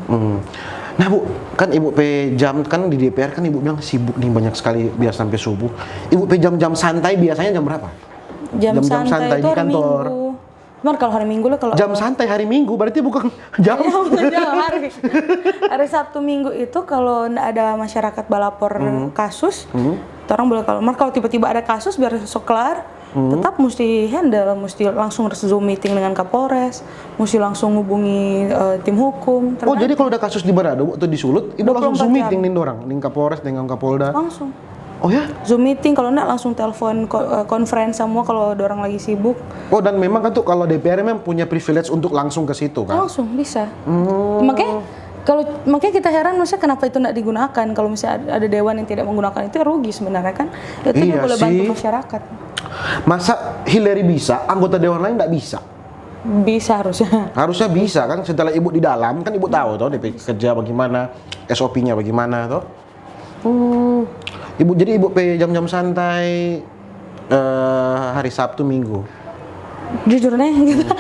Nah, Bu, kan Ibu pe jam, kan di D P R kan Ibu bilang sibuk nih, banyak sekali, biar sampai subuh. Ibu pe jam-jam santai biasanya jam berapa? Jam santai itu hari Minggu. Cuman kalau hari Minggu lah, kalau jam santai hari Minggu, berarti bukan jam. Iya, bukan jam, hari. Hari Sabtu Minggu itu kalau ndak ada masyarakat balapor kasus, torang boleh keluar. Mar kalau tiba-tiba ada kasus, biar so kelar, tetap musti handle, musti langsung Zoom meeting dengan Kapolres, musti langsung hubungi, eh, tim hukum. Oh, jadi kalau ada kasus di Manado atau di Sulut, Ibu langsung Zoom meeting deng dorang, deng Kapolres, deng Kapolda? Langsung. Oh ya? Zoom meeting, kalau ndak langsung telepon ko-, eh, conference semua kalau dorang lagi sibuk. Oh, dan memang kan tuh kalau D P R memang punya privilege untuk langsung ke situ kan? Langsung, bisa. Makanya, kalau, makanya kita heran, maksudnya kenapa itu ndak digunakan? Kalau misalnya ada, ada dewan yang tidak menggunakan itu, ya rugi sebenarnya kan. Itu dia boleh bantu masyarakat. Masa Hillary bisa, anggota dewan lain ndak bisa? Bisa harusnya. Harusnya bisa kan, setelah Ibu di dalam, kan Ibu tahu toh, D P kerja bagaimana, S O P-nya bagaimana toh. Hmm. Ibu, jadi Ibu pe jam-jam santai, eh, hari Sabtu, Minggu? Jujur nih, kita,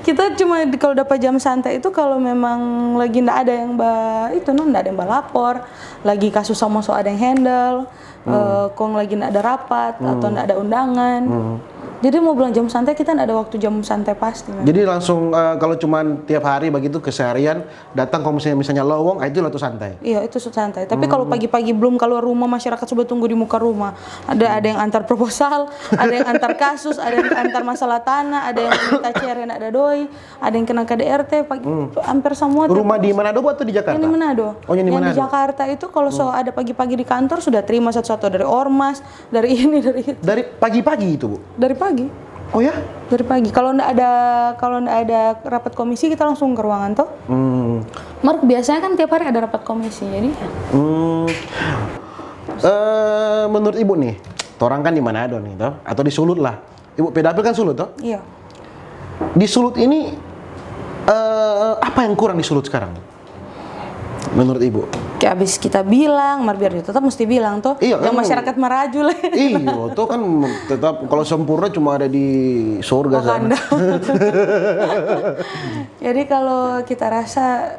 kita cuma di, kalau dapat jam santai itu kalau memang lagi ndak ada yang ba, itu no, ndak ada yang balapor, lagi kasus sama so ada yang handle, eh, kong lagi ndak ada rapat atau ndak ada undangan. Jadi mau bilang jam santai, kita ndak ada waktu jam santai pasti. Jadi langsung, eh, kalau cuman tiap hari begitu keseharian, datang, kalau misalnya, misalnya lowong, ah, itu waktu santai. Iya, itu su-, santai. Tapi kalau pagi-pagi belum keluar rumah, masyarakat sudah tunggu di muka rumah. Ada, ada yang antar proposal, ada yang antar kasus, ada yang antar masalah tanah, ada yang minta cerai, ndak ada doi, ada yang kena K D R T, pagi, hampir semua tiap rumah di Manado atau di Jakarta? Ini Manado. Oh, yang di Manado. Yang di Jakarta itu kalau so ada pagi-pagi di kantor, sudah terima satu-satu dari ormas, dari ini, dari itu. Dari pagi-pagi itu, Bu? Dari pagi. Oh ya? Dari pagi. Kalau ndak ada, kalau ndak ada rapat komisi, kita langsung ke ruangan toh. Hmm. Mar biasanya kan tiap hari ada rapat komisi, jadi ya. Hmm. Eh, menurut Ibu nih, torang kan di Manado nih toh, atau di Sulut lah. Ibu pe dapil kan Sulut toh? Iya. Di Sulut ini, eh, apa yang kurang di Sulut sekarang? Menurut Ibu? Kayak abis kita bilang, mar biar dia tetap mesti bilang toh. Iya, yang kan masyarakat maraju lah. Iyo, toh kan tetap kalau sempurna cuma ada di surga sana. Wakanda. Jadi kalau kita rasa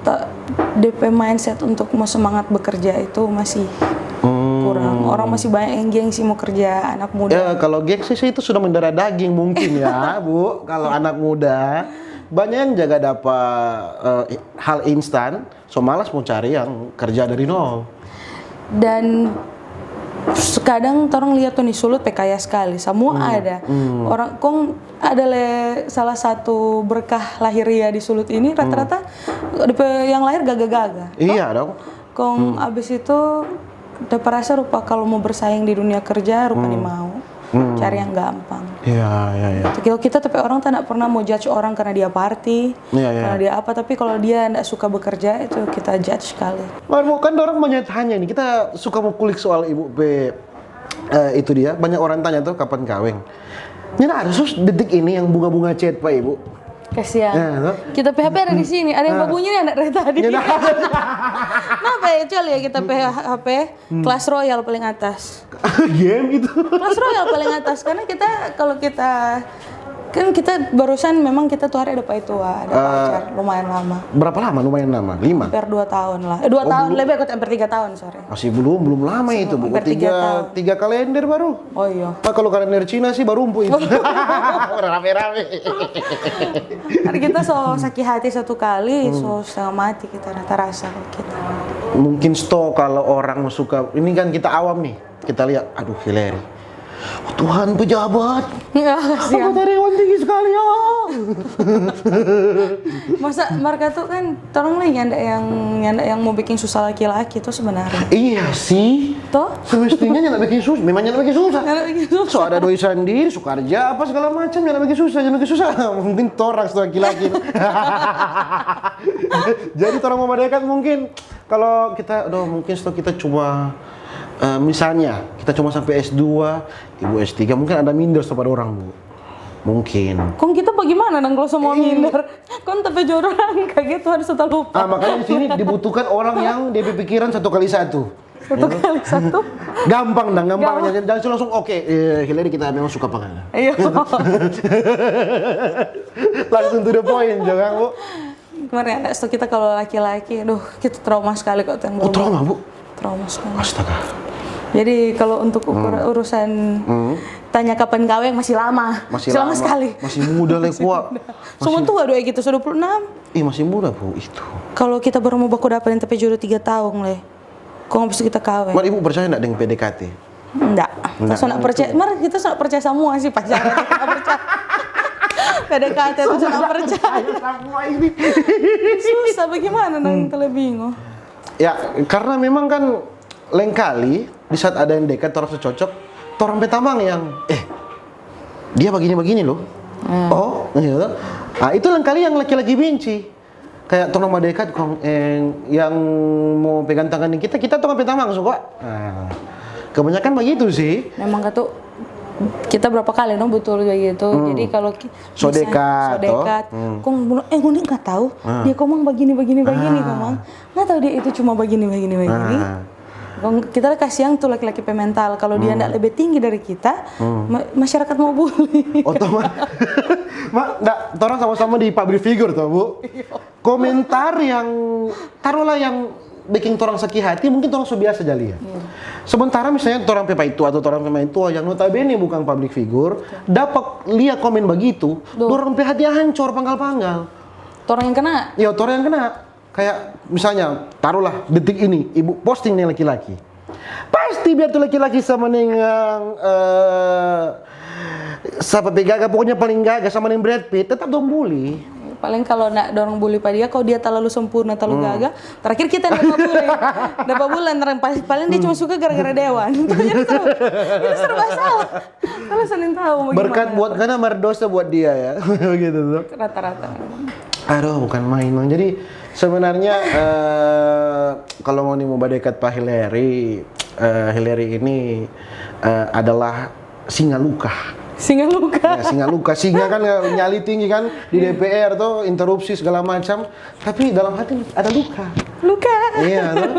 to-, D P mindset untuk mau semangat bekerja itu masih kurang. Orang masih banyak yang gengsi mau kerja, anak muda. Ya, kalau gengsi sih itu sudah mendarah daging mungkin ya, Bu. Kalau anak muda, banyak yang jaga dapa, eh, hal instan, so malas mau cari yang kerja dari nol. Dan kadang torang lihat tuh nih Sulut pe kaya sekali, semua ada. Orang kong ada le salah satu berkah lahiriah di Sulut ini, rata-rata depe yang lahir gaga-gaga. Iya dong. Kong abis itu, dapa rasa rupa kalau mau bersaing di dunia kerja, rupa nimau cari yang gampang. Iya, iya, iya. Kalau kita tapi orang tak pernah mau judge orang karena dia party, karena dia apa, tapi kalau dia ndak suka bekerja, itu kita judge sekali. Mar, Bu, kan orang banyak tanya nih, kita suka mau kulik soal Ibu pe, eh, itu dia, banyak orang tanya tuh kapan kaweng. Nyanda ada sus detik ini yang bunga-bunga chat pa Ibu. Kasihan. Ya, toh? Kita pe H P ada di sini, ada yang babunyi nih anak dari tadi. Nyanda ada. Kenapa ya, Cel, ya, kita pe H P? Clash Royale paling atas. Game itu. Clash Royale paling atas, karena kita, kalau kita, kan kita barusan memang kita tuh hari ada paitua, ada pacar, lumayan lama. Berapa lama? Lumayan lama. Lima? Hampir dua tahun lah. Eh, dua tahun lebih, aku hampir tiga tahun, sorry. Masih belum, belum lama itu, Bu. Hampir tiga tahun. Tiga kalender baru. Oh iya. Nah, kalau kalender Cina sih baru rumput itu. Udah rame-rame. Karena kita so sakit hati satu kali, so setengah mati kita rata rasa kita. Mungkin sto kalau orang suka, ini kan kita awam nih, kita lihat, aduh, Hillary. Oh, Tuhan, pejabat. Anggota dewan tinggi sekali, ya. Masa mereka tuh kan, torang lagi nyanda yang nyanda yang mau bikin susah laki-laki tuh sebenarnya. Iya sih. Toh? Semestinya nyanda bikin susah, memang nyanda bikin susah. Nyanda bikin susah. So ada doi sandiri, so karja apa segala macam, nyanda bikin susah, nyanda bikin susah. Mungkin torang sto laki-laki. Jadi torang mo badekat mungkin kalau kita, aduh, mungkin sto kita cuma eh, misalnya kita cuma sampai S dua, ibu S tiga, mungkin ada minder sto pa dorang, Bu. Mungkin. Kong kita bagaimana dong kalau semua minder? Kong tapi jodoh orang kaget tuh harus lupa. Ah, makanya di sini dibutuhkan orang yang dia berpikiran satu kali satu. Satu kali satu. Gampang dong, gampang. Jangan, jangan langsung, "Oke, eh, Hillary, kita memang suka apa enggak?" Iya. Langsung to the point, jangan, Bu. Kemarin ada stok kita kalau laki-laki, duh, kita trauma sekali kok tuh yang Oh, baru. Trauma, Bu? Trauma sekali. Astaga. Jadi kalau untuk ukur- urusan tanya kapan kaweng masih lama. Masih Masih lama lama. Sekali. Masih muda lagi, Wak. Semua tua dua gitu, sudah dua puluh enam. Ih, masih muda, Bu, itu. Kalau kita baru mau baku dapat yang tapi jodoh tiga tahun le. Kok habis itu kita kaweng? Mar, Ibu percaya nggak dengan P D K T? Enggak. Enggak. Kita nak percaya, mar kita nak percaya semua sih pacaran. Kita nak percaya. P D K T itu nak percaya. Semua ini. Susah bagaimana nang hmm. Bingung. Ya, karena memang kan lain kali di saat ada yang dekat, torang so cocok, torang pe tamang yang, eh, dia bagini-bagini loh. Oh, gitu. Ah, itu lain kali yang laki-laki benci. Kayak torang mau dekat, kong, eh, yang mau pegang tangan kita, kita torang pe tamang suka. Nah, kebanyakan begitu sih. Memang katu kita berapa kali no betul kayak gitu. Jadi kalau ki- So misalnya dekat, so toh? Dekat, kong bilang, eh, ngoni nggak tahu dia komang begini begini begini komang. Nggak tahu dia itu cuma begini begini begini. Nah. Kong kita kasih yang tuh laki-laki pe mental. Kalau dia ndak lebih tinggi dari kita, ma- masyarakat mau bully. Otomatis. Ma, ndak, torang sama-sama di public figure toh, Bu. Komentar yang, taruhlah yang bikin torang sakit hati, mungkin torang so biasa ja lia. Sementara misalnya torang pe paitua atau torang pe maitua yang notabene bukan public figure, dapat lia komen begitu, dorang pe hati hancor panggal-panggal. Torang yang kena. Ya, torang yang kena. Kayak misalnya, taruhlah detik ini, ibu posting nih laki-laki. Pasti biar tuh laki-laki sama dengan eh, sapa pe gaga, pokoknya paling gaga sama dengan Brad Pitt, tetap dong bully. Paling kalau nak dorong bully pa dia, kalau dia terlalu sempurna, terlalu gaga, terakhir kita dapat bully. Dapat bully, paling dia cuma suka gara-gara dewan. Jadi seru. Itu serba salah. Kalau saling tahu mau Berkat gimana. Buat ngana mar dosa buat dia ya. Begitu tuh. Rata-rata. Aduh, bukan main, Mang. Jadi sebenarnya eh, kalau ngoni mau badekat pa Hillary, eh, Hillary ini eh, adalah singa luka. Singa luka. Ya, singa luka, singa kan eh, nyali tinggi kan di D P R tuh, interupsi segala macam. Tapi dalam hati ada luka. Luka. Iya, tuh.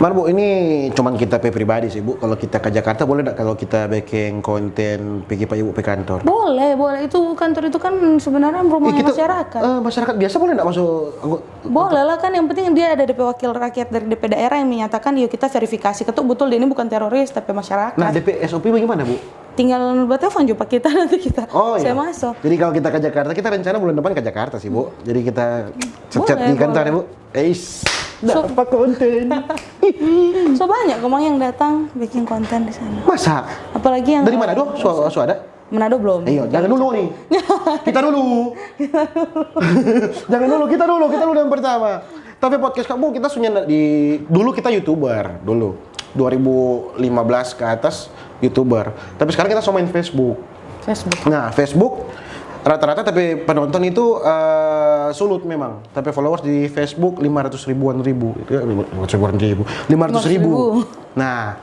Mar, Bu, ini cuman kita pe pribadi sih, Bu. Kalau kita ke Jakarta, boleh nggak kalau kita bikin konten pigi pa Ibu pe kantor? Boleh, boleh. Itu kantor itu kan sebenarnya rumah Eh, kita, masyarakat. Eh, masyarakat biasa boleh nggak masuk? Anggo- Boleh lah kan, yang penting dia ada D P wakil rakyat dari D P daerah yang menyatakan, yuk kita verifikasi ketuk betul dia ini bukan teroris tapi masyarakat. Nah, D P S O P bagaimana, Bu? Tinggal bertelepon juga kita nanti kita. Oh iya. Saya masuk. Jadi kalau kita ke Jakarta, kita rencana bulan depan ke Jakarta sih, Bu. Jadi kita chat-chat Boleh, di kantor ya, boleh. Bu. Eis, So- apa konten? So banyak komang yang datang bikin konten di sana. Masa? Apalagi yang Dari mana, doh? So, so ada? Manado belum. Iya, jangan dulu nih. Kita dulu. Jangan dulu, kita dulu, kita dulu yang pertama. Tapi podcast kamu kita sunya di dulu kita YouTuber dulu. dua ribu lima belas ke atas YouTuber. Tapi sekarang kita so main Facebook. Facebook. Nah, Facebook rata-rata tapi penonton itu eh, sulut memang. Tapi followers di Facebook lima ratus ribuan ribu. Itu ya, lima ratus ribuan ribu. lima ratus ribu. Nah,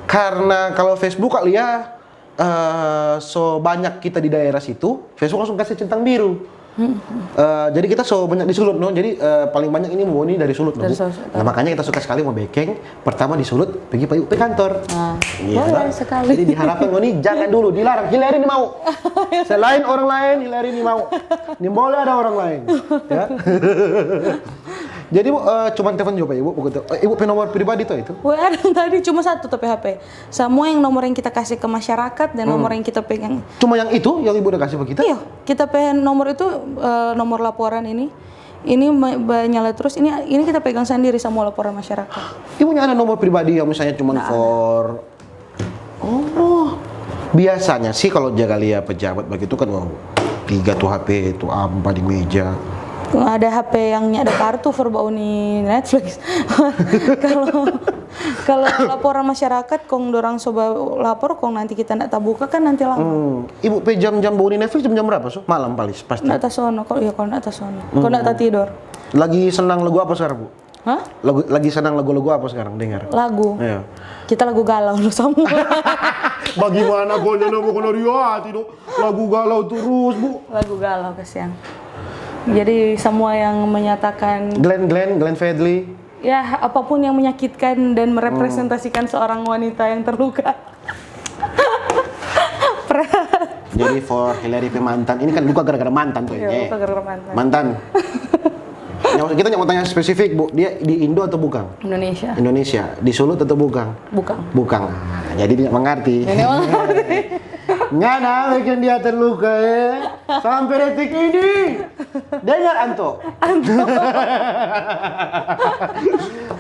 karena kalau Facebook kali ya eh, so banyak kita di daerah situ, Facebook langsung kasih centang biru. Eh, jadi kita so banyak disulut no. Jadi eh, paling banyak ini mau ini dari sulut no. Dari Bu. sulut. Nah, makanya kita suka sekali mau bekeng. Pertama disulut, pergi pa pe kantor. Nah, Iya, boleh kan? Sekali. Jadi diharapkan ngoni jangan dulu dilarang. Hillary ni mau. Selain orang lain, Hillary ni mau. Ni boleh ada orang lain. Ya. Jadi Bu, eh, cuman telepon juga Ibu begitu. Eh, Ibu pe nomor pribadi tuh itu? W A dong tadi cuma satu tapi H P. Semua yang nomor yang kita kasih ke masyarakat dan nomor yang kita pegang. Cuma yang itu yang Ibu udah kasih ke kita? Iya, kita pe nomor itu eh, nomor laporan ini. Ini me- ba- nyala terus, ini ini kita pegang sendiri semua laporan masyarakat. Ibu punya ada nomor pribadi yang misalnya cuma for. Oh, biasanya sih kalau jaga lia pejabat begitu kan, wow, tiga tuh H P itu apa di meja. Ada H P yang ada kartu for bau ni Netflix. Kalau kalau laporan masyarakat, kong dorang coba lapor, kong nanti kita ndak tabuka kan nanti lama. Hmm. Ibu pe jam-jam bau ni Netflix jam-jam berapa so? Malam paling pasti. Ndak tasono, kalau ya kalau ndak tasono, kalau ndak tatidor. Lagi senang lagu apa sekarang, Bu? Hah? Lagu, lagi senang lagu-lagu apa sekarang dengar? Lagu. Iya. Kita lagu galau lo semua. Bagaimana kau nyanyi mau kena hati dong? Lagu galau terus, Bu. Lagu galau kasihan. Jadi semua yang menyatakan Glenn Glenn, Glenn Fredly. Ya, apapun yang menyakitkan dan merepresentasikan seorang wanita yang terluka. Jadi for Hillary pe mantan, ini kan luka gara-gara mantan tuh. Iya, ya. Luka gara-gara mantan. Mantan. Yang kita nggak mau tanya spesifik, Bu. Dia di Indo atau bukan? Indonesia. Indonesia. Di Sulut atau bukan? Bukan. Bukan. Ah, jadi tidak mengerti. Ini mengerti. Ngana bikin dia terluka ya. Sampai detik ini. Dengar Anto. Anto.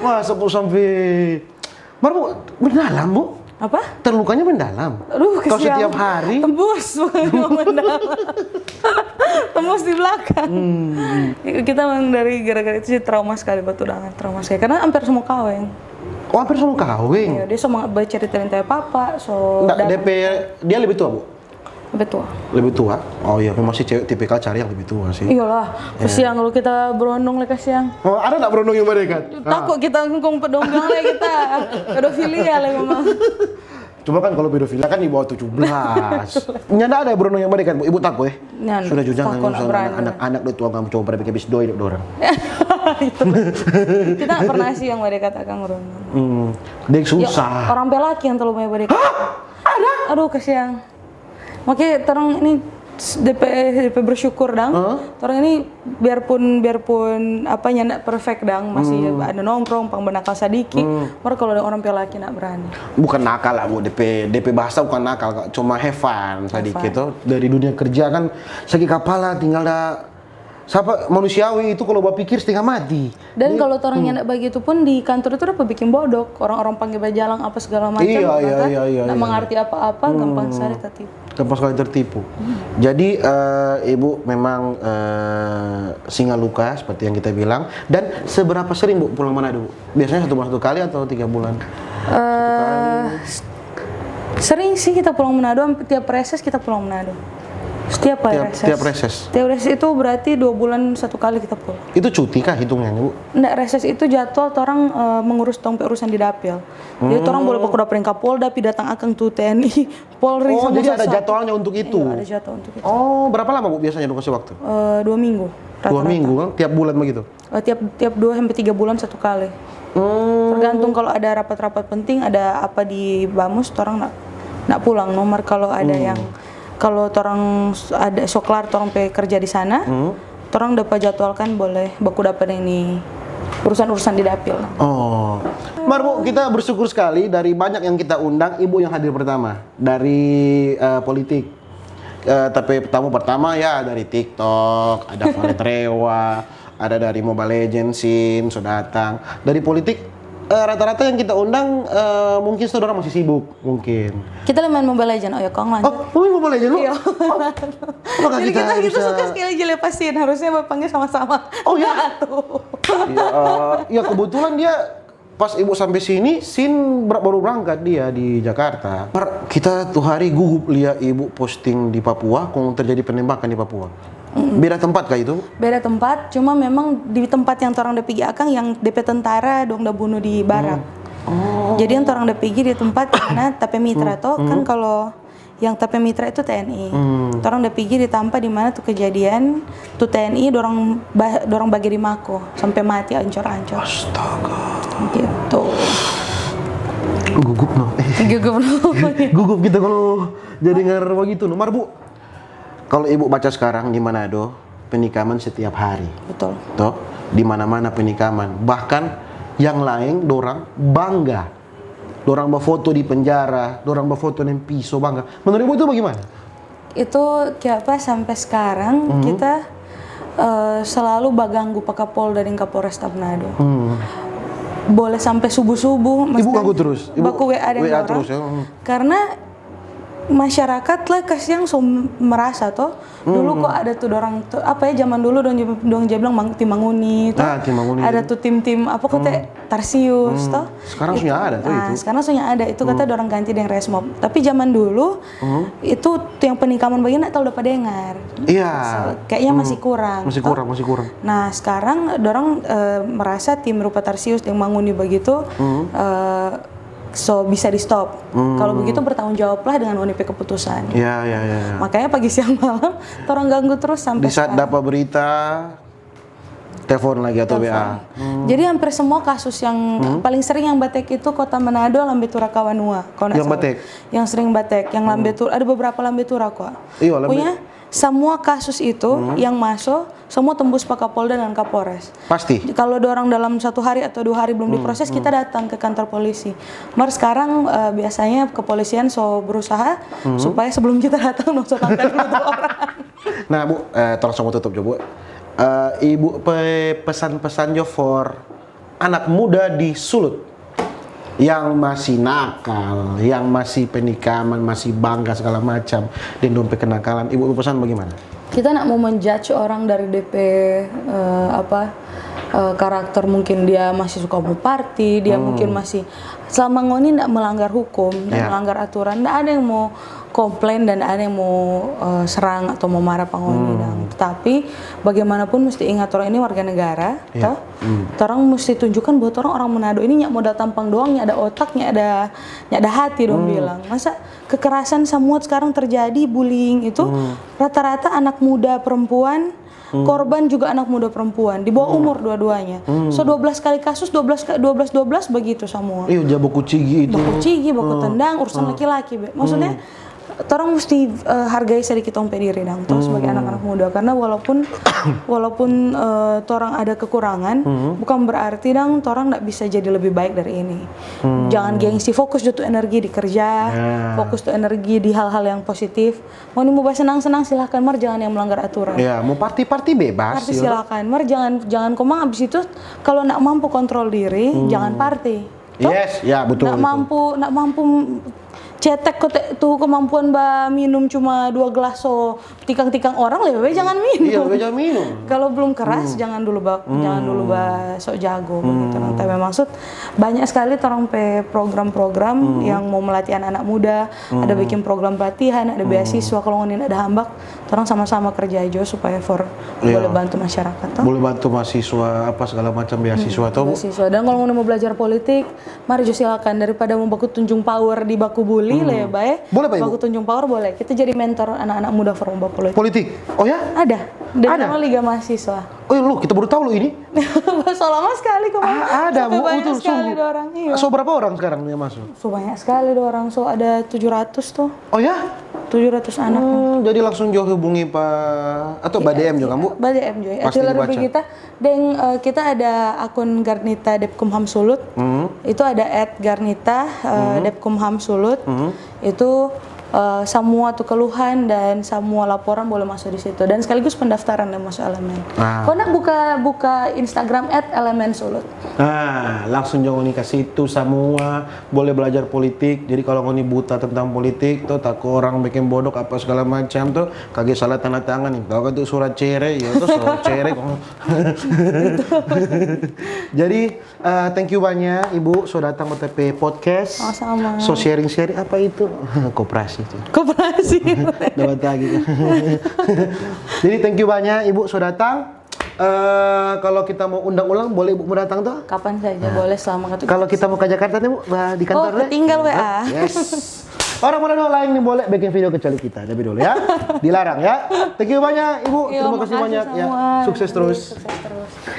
Wah, sampai Mar, Bu, mendalam, Bu. Apa? Terlukanya mendalam. Aduh, Kalau kesian. Setiap hari. Tembus, mendalam. Tembus di belakang. Kita memang dari gara-gara itu sih trauma sekali, betul banget trauma sekali. Karena hampir semua kaweng. Oh, hampir semua kaweng. Ya, dia sama baca cerita tentang papa, so Nggak, dan- D P dia lebih tua, Bu? Lebih tua. Lebih tua? Oh iya, memang sih cewek tipikal cari yang lebih tua sih. Iyalah, kasihan kalau kita berondong lah kasihan. Oh, ada nggak berondong yang mereka? Takut kita ngkong pedonggang lah kita. Pedofilia lah memang. Cuma kan kalau pedofilia kan di bawah tujuh belas. Nyanda ada berondong yang mereka, Bu? Ibu takut ya? Nyanda, Sudah juga takut, kan nggak berani. Anak-anak deh tua kamu coba pada bikin habis doi deh orang. Kita nggak pernah sih yang mereka takang berondong. Hmm, dia Ya, susah. Orang pelaki yang terlalu banyak mereka. Aduh, kasihan. Makanya orang ini DP DP bersyukur dang. Hah? Orang ini biarpun biarpun apa nyanda perfect dang, masih Hmm. ada nongkrong, pang benakal sadiki. Hmm. Mar kalau ada orang pelaki nak berani. Bukan nakal lah, Bu. DP DP bahasa bukan nakal, Kak. Cuma have fun sedikit Have fun. Tuh. Dari dunia kerja kan sakit kepala tinggal dah. Siapa manusiawi itu kalau berpikir setengah mati. Dan kalau orang nyanda begitu pun di kantor itu dapat bikin bodok, orang-orang panggil bajalang apa segala macam, Iya, orang iya, kan iya, iya, nggak iya. Mengerti apa-apa, gampang sekali tertipu. Gampang sekali tertipu. Jadi eh, Ibu memang eh, singa luka seperti yang kita bilang. Dan seberapa sering, Bu, pulang Manado, Bu? Biasanya satu bulan satu kali atau tiga bulan? Eh, s- sering sih kita pulang Manado, hampir tiap reses kita pulang Manado. Setiap kali Tiap- reses. tiap reses. Tiap reses itu berarti dua bulan satu kali kita pulang. Itu cuti kah hitungannya, Bu? Nggak, reses itu jadwal orang eh, mengurus tong pe urusan di dapil. Jadi orang boleh baku dapa deng Kapolda, pi datang akang tu T N I, Polri, Oh, sama jadi ada Satpam. Jadwalnya untuk itu. Iya, ada jadwal untuk itu. Oh, berapa lama, Bu, biasanya dong kasih waktu? Eh, dua minggu. Dua Rata-rata. Minggu kan, tiap bulan begitu. Eh, tiap tiap dua sampai tiga bulan satu kali. Hmm. Tergantung kalau ada rapat-rapat penting, ada apa di Bamus, orang nak nak pulang. Nomor kalau ada yang kalau orang s- ada soklar orang pe kerja di sana, orang dapat jadwalkan boleh baku dapat ini urusan-urusan di dapil. Oh, Mar, Bu, kita bersyukur sekali dari banyak yang kita undang, Ibu yang hadir pertama dari eh, politik. Eh, tapi tamu pertama ya dari TikTok, ada Valet Rewa, ada dari Mobile Legends, Sin, so datang. Dari politik eh, rata-rata yang kita undang eh, mungkin saudara masih sibuk, mungkin. Kita lagi main Mobile Legend, oh ya kong lanjut. Oh, main Mobile Legends, Bu? Iya. Oh, apakah Jadi kita, kita bisa- suka sekali jelepasin, harusnya bapak panggil sama-sama. Oh, ya? Jatuh. Ya, ya, kebetulan dia pas Ibu sampai sini, Sin ber- baru berangkat dia di Jakarta. Mar, kita tuh hari gugup lihat Ibu posting di Papua, kong terjadi penembakan di Papua. Beda tempat kah itu? Beda tempat, cuma memang di tempat yang orang da pigi akang yang depe tentara dong da bunuh di barak. Jadi yang orang da pigi di tempat karena tape mitra toh, kan kalau yang tape mitra itu T N I. Orang da pigi di tampa di mana tu kejadian tu T N I dorang ba- dorang bage di mako sampe mati ancor-ancor. Astaga. Gitu. Gugup no. Gugup no. Gugup kita kalau jadi dengar begitu no. Mar, Bu, kalau Ibu baca sekarang di Manado, penikaman setiap hari. Betul. Toh, di mana-mana penikaman. Bahkan yang lain dorang bangga. Dorang bafoto di penjara, dorang bafoto deng piso bangga. Menurut Ibu itu bagaimana? Itu kayak apa sampai sekarang kita Eh, selalu baganggu pa Kapolda deng Kapolresta Manado. Hmm. Boleh sampe subuh-subuh, Ibu maksudnya ganggu terus? Ibu baku W A deng W A orang. Terus ya? Hmm. Karena masyarakat lah kasiang so merasa toh. Dulu kok ada tuh orang tuh, apa ya, zaman dulu dong, dong ja bilang mang-, tim manguni toh. Ah, tim manguni. Ada tuh tim-tim apa kok teh, Tarsius toh. Sekarang sudah ada tuh Nah, itu. Sekarang sudah ada. Itu kata orang ganti deng Resmob. Tapi zaman dulu itu tuh yang penikaman bagian nggak tahu dapat dengar. Iya. Kayaknya masih kurang. Masih toh. Kurang, masih kurang. Nah, sekarang dorang eh, merasa tim rupa Tarsius yang manguni begitu eh, so bisa di stop. Kalau begitu bertanggung jawablah dengan ngoni pe keputusan. Ya, ya, ya, ya. Makanya pagi siang malam orang ganggu terus sampai Di saat dapat berita, telepon lagi atau W A. Jadi hampir semua kasus yang paling sering yang batek itu Kota Manado, Lambe Tura, Kawanua. Kalau nggak Yang salah. batek? Yang sering batek, yang Lambe Tura, ada beberapa Lambe Tura kok. Iya, Lambe- Punya semua kasus itu yang masuk, semua tembus pa Kapolda dan Kapolres. Pasti. Kalau dorang dalam satu hari atau dua hari belum diproses, kita datang ke kantor polisi. Mar sekarang eh, biasanya kepolisian so berusaha supaya sebelum kita datang dong so tangkap dulu tuh orang. Nah, Bu, eh, tolong sama tutup jo, Bu. Eh, Ibu pe pesan-pesan jo for anak muda di Sulut yang masih nakal, yang masih penikaman, masih bangga segala macam, dan dong pe kenakalan. Ibu pe pesan bagaimana? Kita nggak mau menjudge orang dari D P eh, apa eh, karakter, mungkin dia masih suka mau party, dia mungkin masih, selama ngoni nggak melanggar hukum, nggak Ya. melanggar aturan, nggak ada yang mau komplain dan ada yang mau eh, serang atau mau marah pa ngoni dang. Tapi bagaimanapun mesti ingat orang ini warga negara, Ya. toh? Orang mesti tunjukkan bahwa orang orang Manado ini nggak modal tampang doang, nggak ada otak, nggak ada nggak ada hati dong bilang. Masa kekerasan semua sekarang terjadi, bullying itu rata-rata anak muda perempuan korban juga anak muda perempuan di bawah umur dua-duanya. So dua belas kali kasus, dua belas ka- dua belas dua belas begitu semua. Iya, ja baku cigi itu. Baku cigi, baku tendang, urusan laki-laki be. Maksudnya torang mesti eh, hargai sedikit tong pe diri dang, tong sebagai anak-anak muda, karena walaupun walaupun eh, torang ada kekurangan, bukan berarti dang torang nggak bisa jadi lebih baik dari ini. Jangan gengsi, fokus jo tu energi di kerja, Ya. fokus tu energi di hal-hal yang positif. Mau ni mau basenang-senang silahkan, mar jangan yang melanggar aturan. Ya, mau party-party bebas. Party Ya. Silahkan, mar jangan jangan komang abis itu kalau nggak mampu kontrol diri, jangan party. Toh? Yes, ya, betul, Nggak betul. mampu, nggak mampu cetek ko te- tuh kemampuan ba minum cuma dua gelas so tikang-tikang orang, lebih baik jangan minum. Iya, lebih baik jangan minum. Kalau belum keras jangan dulu ba, jangan dulu ba sok jago begitu. Nah, tapi maksud banyak sekali orang pe program-program yang mau melatih anak-anak muda, ada bikin program pelatihan, ada beasiswa, kalau ngoni ada hambak, orang sama-sama kerja aja supaya for Iya. boleh bantu masyarakat toh. Boleh bantu mahasiswa apa segala macam beasiswa atau Beasiswa. Dan kalau ngoni mau belajar politik, mari jo silakan, daripada mau baku tunjung power di baku bully, lebih baik Boleh, Pak, Ibu? Baku tunjung power boleh. Kita jadi mentor anak-anak muda for baku politik. Politik. Oh ya? Ada. Dari Ada? Nama Liga Mahasiswa. Oh, lu kita baru tahu lo ini. So lama sekali kemarin. Ah, ada, Sampai Bu, banyak betul, sekali sungguh. Orang. Iya. So berapa orang sekarang yang masuk? So banyak sekali orang. So ada tujuh ratus tuh. Oh ya? Tujuh ratus anak. Hmm, jadi langsung jo hubungi Pak atau Ba D M juga, Bu? Ba D M juga. Pasti Itulah dibaca. Kita, deng eh, kita ada akun Garnita Depkumham Sulut. Hmm. Itu ada at Garnita eh, Depkumham Sulut. Itu eh, semua tuh keluhan dan semua laporan boleh masuk di situ dan sekaligus pendaftaran yang masuk elemen. Ah. Kau nak buka buka Instagram at elemen sulut. Nah, langsung jo ngoni kasih itu semua boleh belajar politik. Jadi kalau ngoni buta tentang politik tuh, takut orang bikin bodok apa segala macam tuh, kage salah tanda tangan nih. Tahu kan tuh surat cere, ya tuh surat cere. Jadi eh, thank you banyak Ibu so datang ke T P podcast. Sama-sama. So sharing-sharing apa itu? Koperasi itu. Koperasi. Dapat lagi. Jadi thank you banyak Ibu so datang. Eh, kalau kita mau undang ulang, boleh Ibu mau datang tuh? Kapan saja boleh, selama itu. Kalau kita mau ke Jakarta nih, Bu, bah, di kantor Oh, deh. tinggal W A. Yes. Orang mana doang lain nih boleh bikin video kecuali kita, tapi dulu ya. Dilarang ya. Thank you banyak Ibu. Iya, Terima kasih makasih banyak ya. semua. Sukses terus. Sukses terus.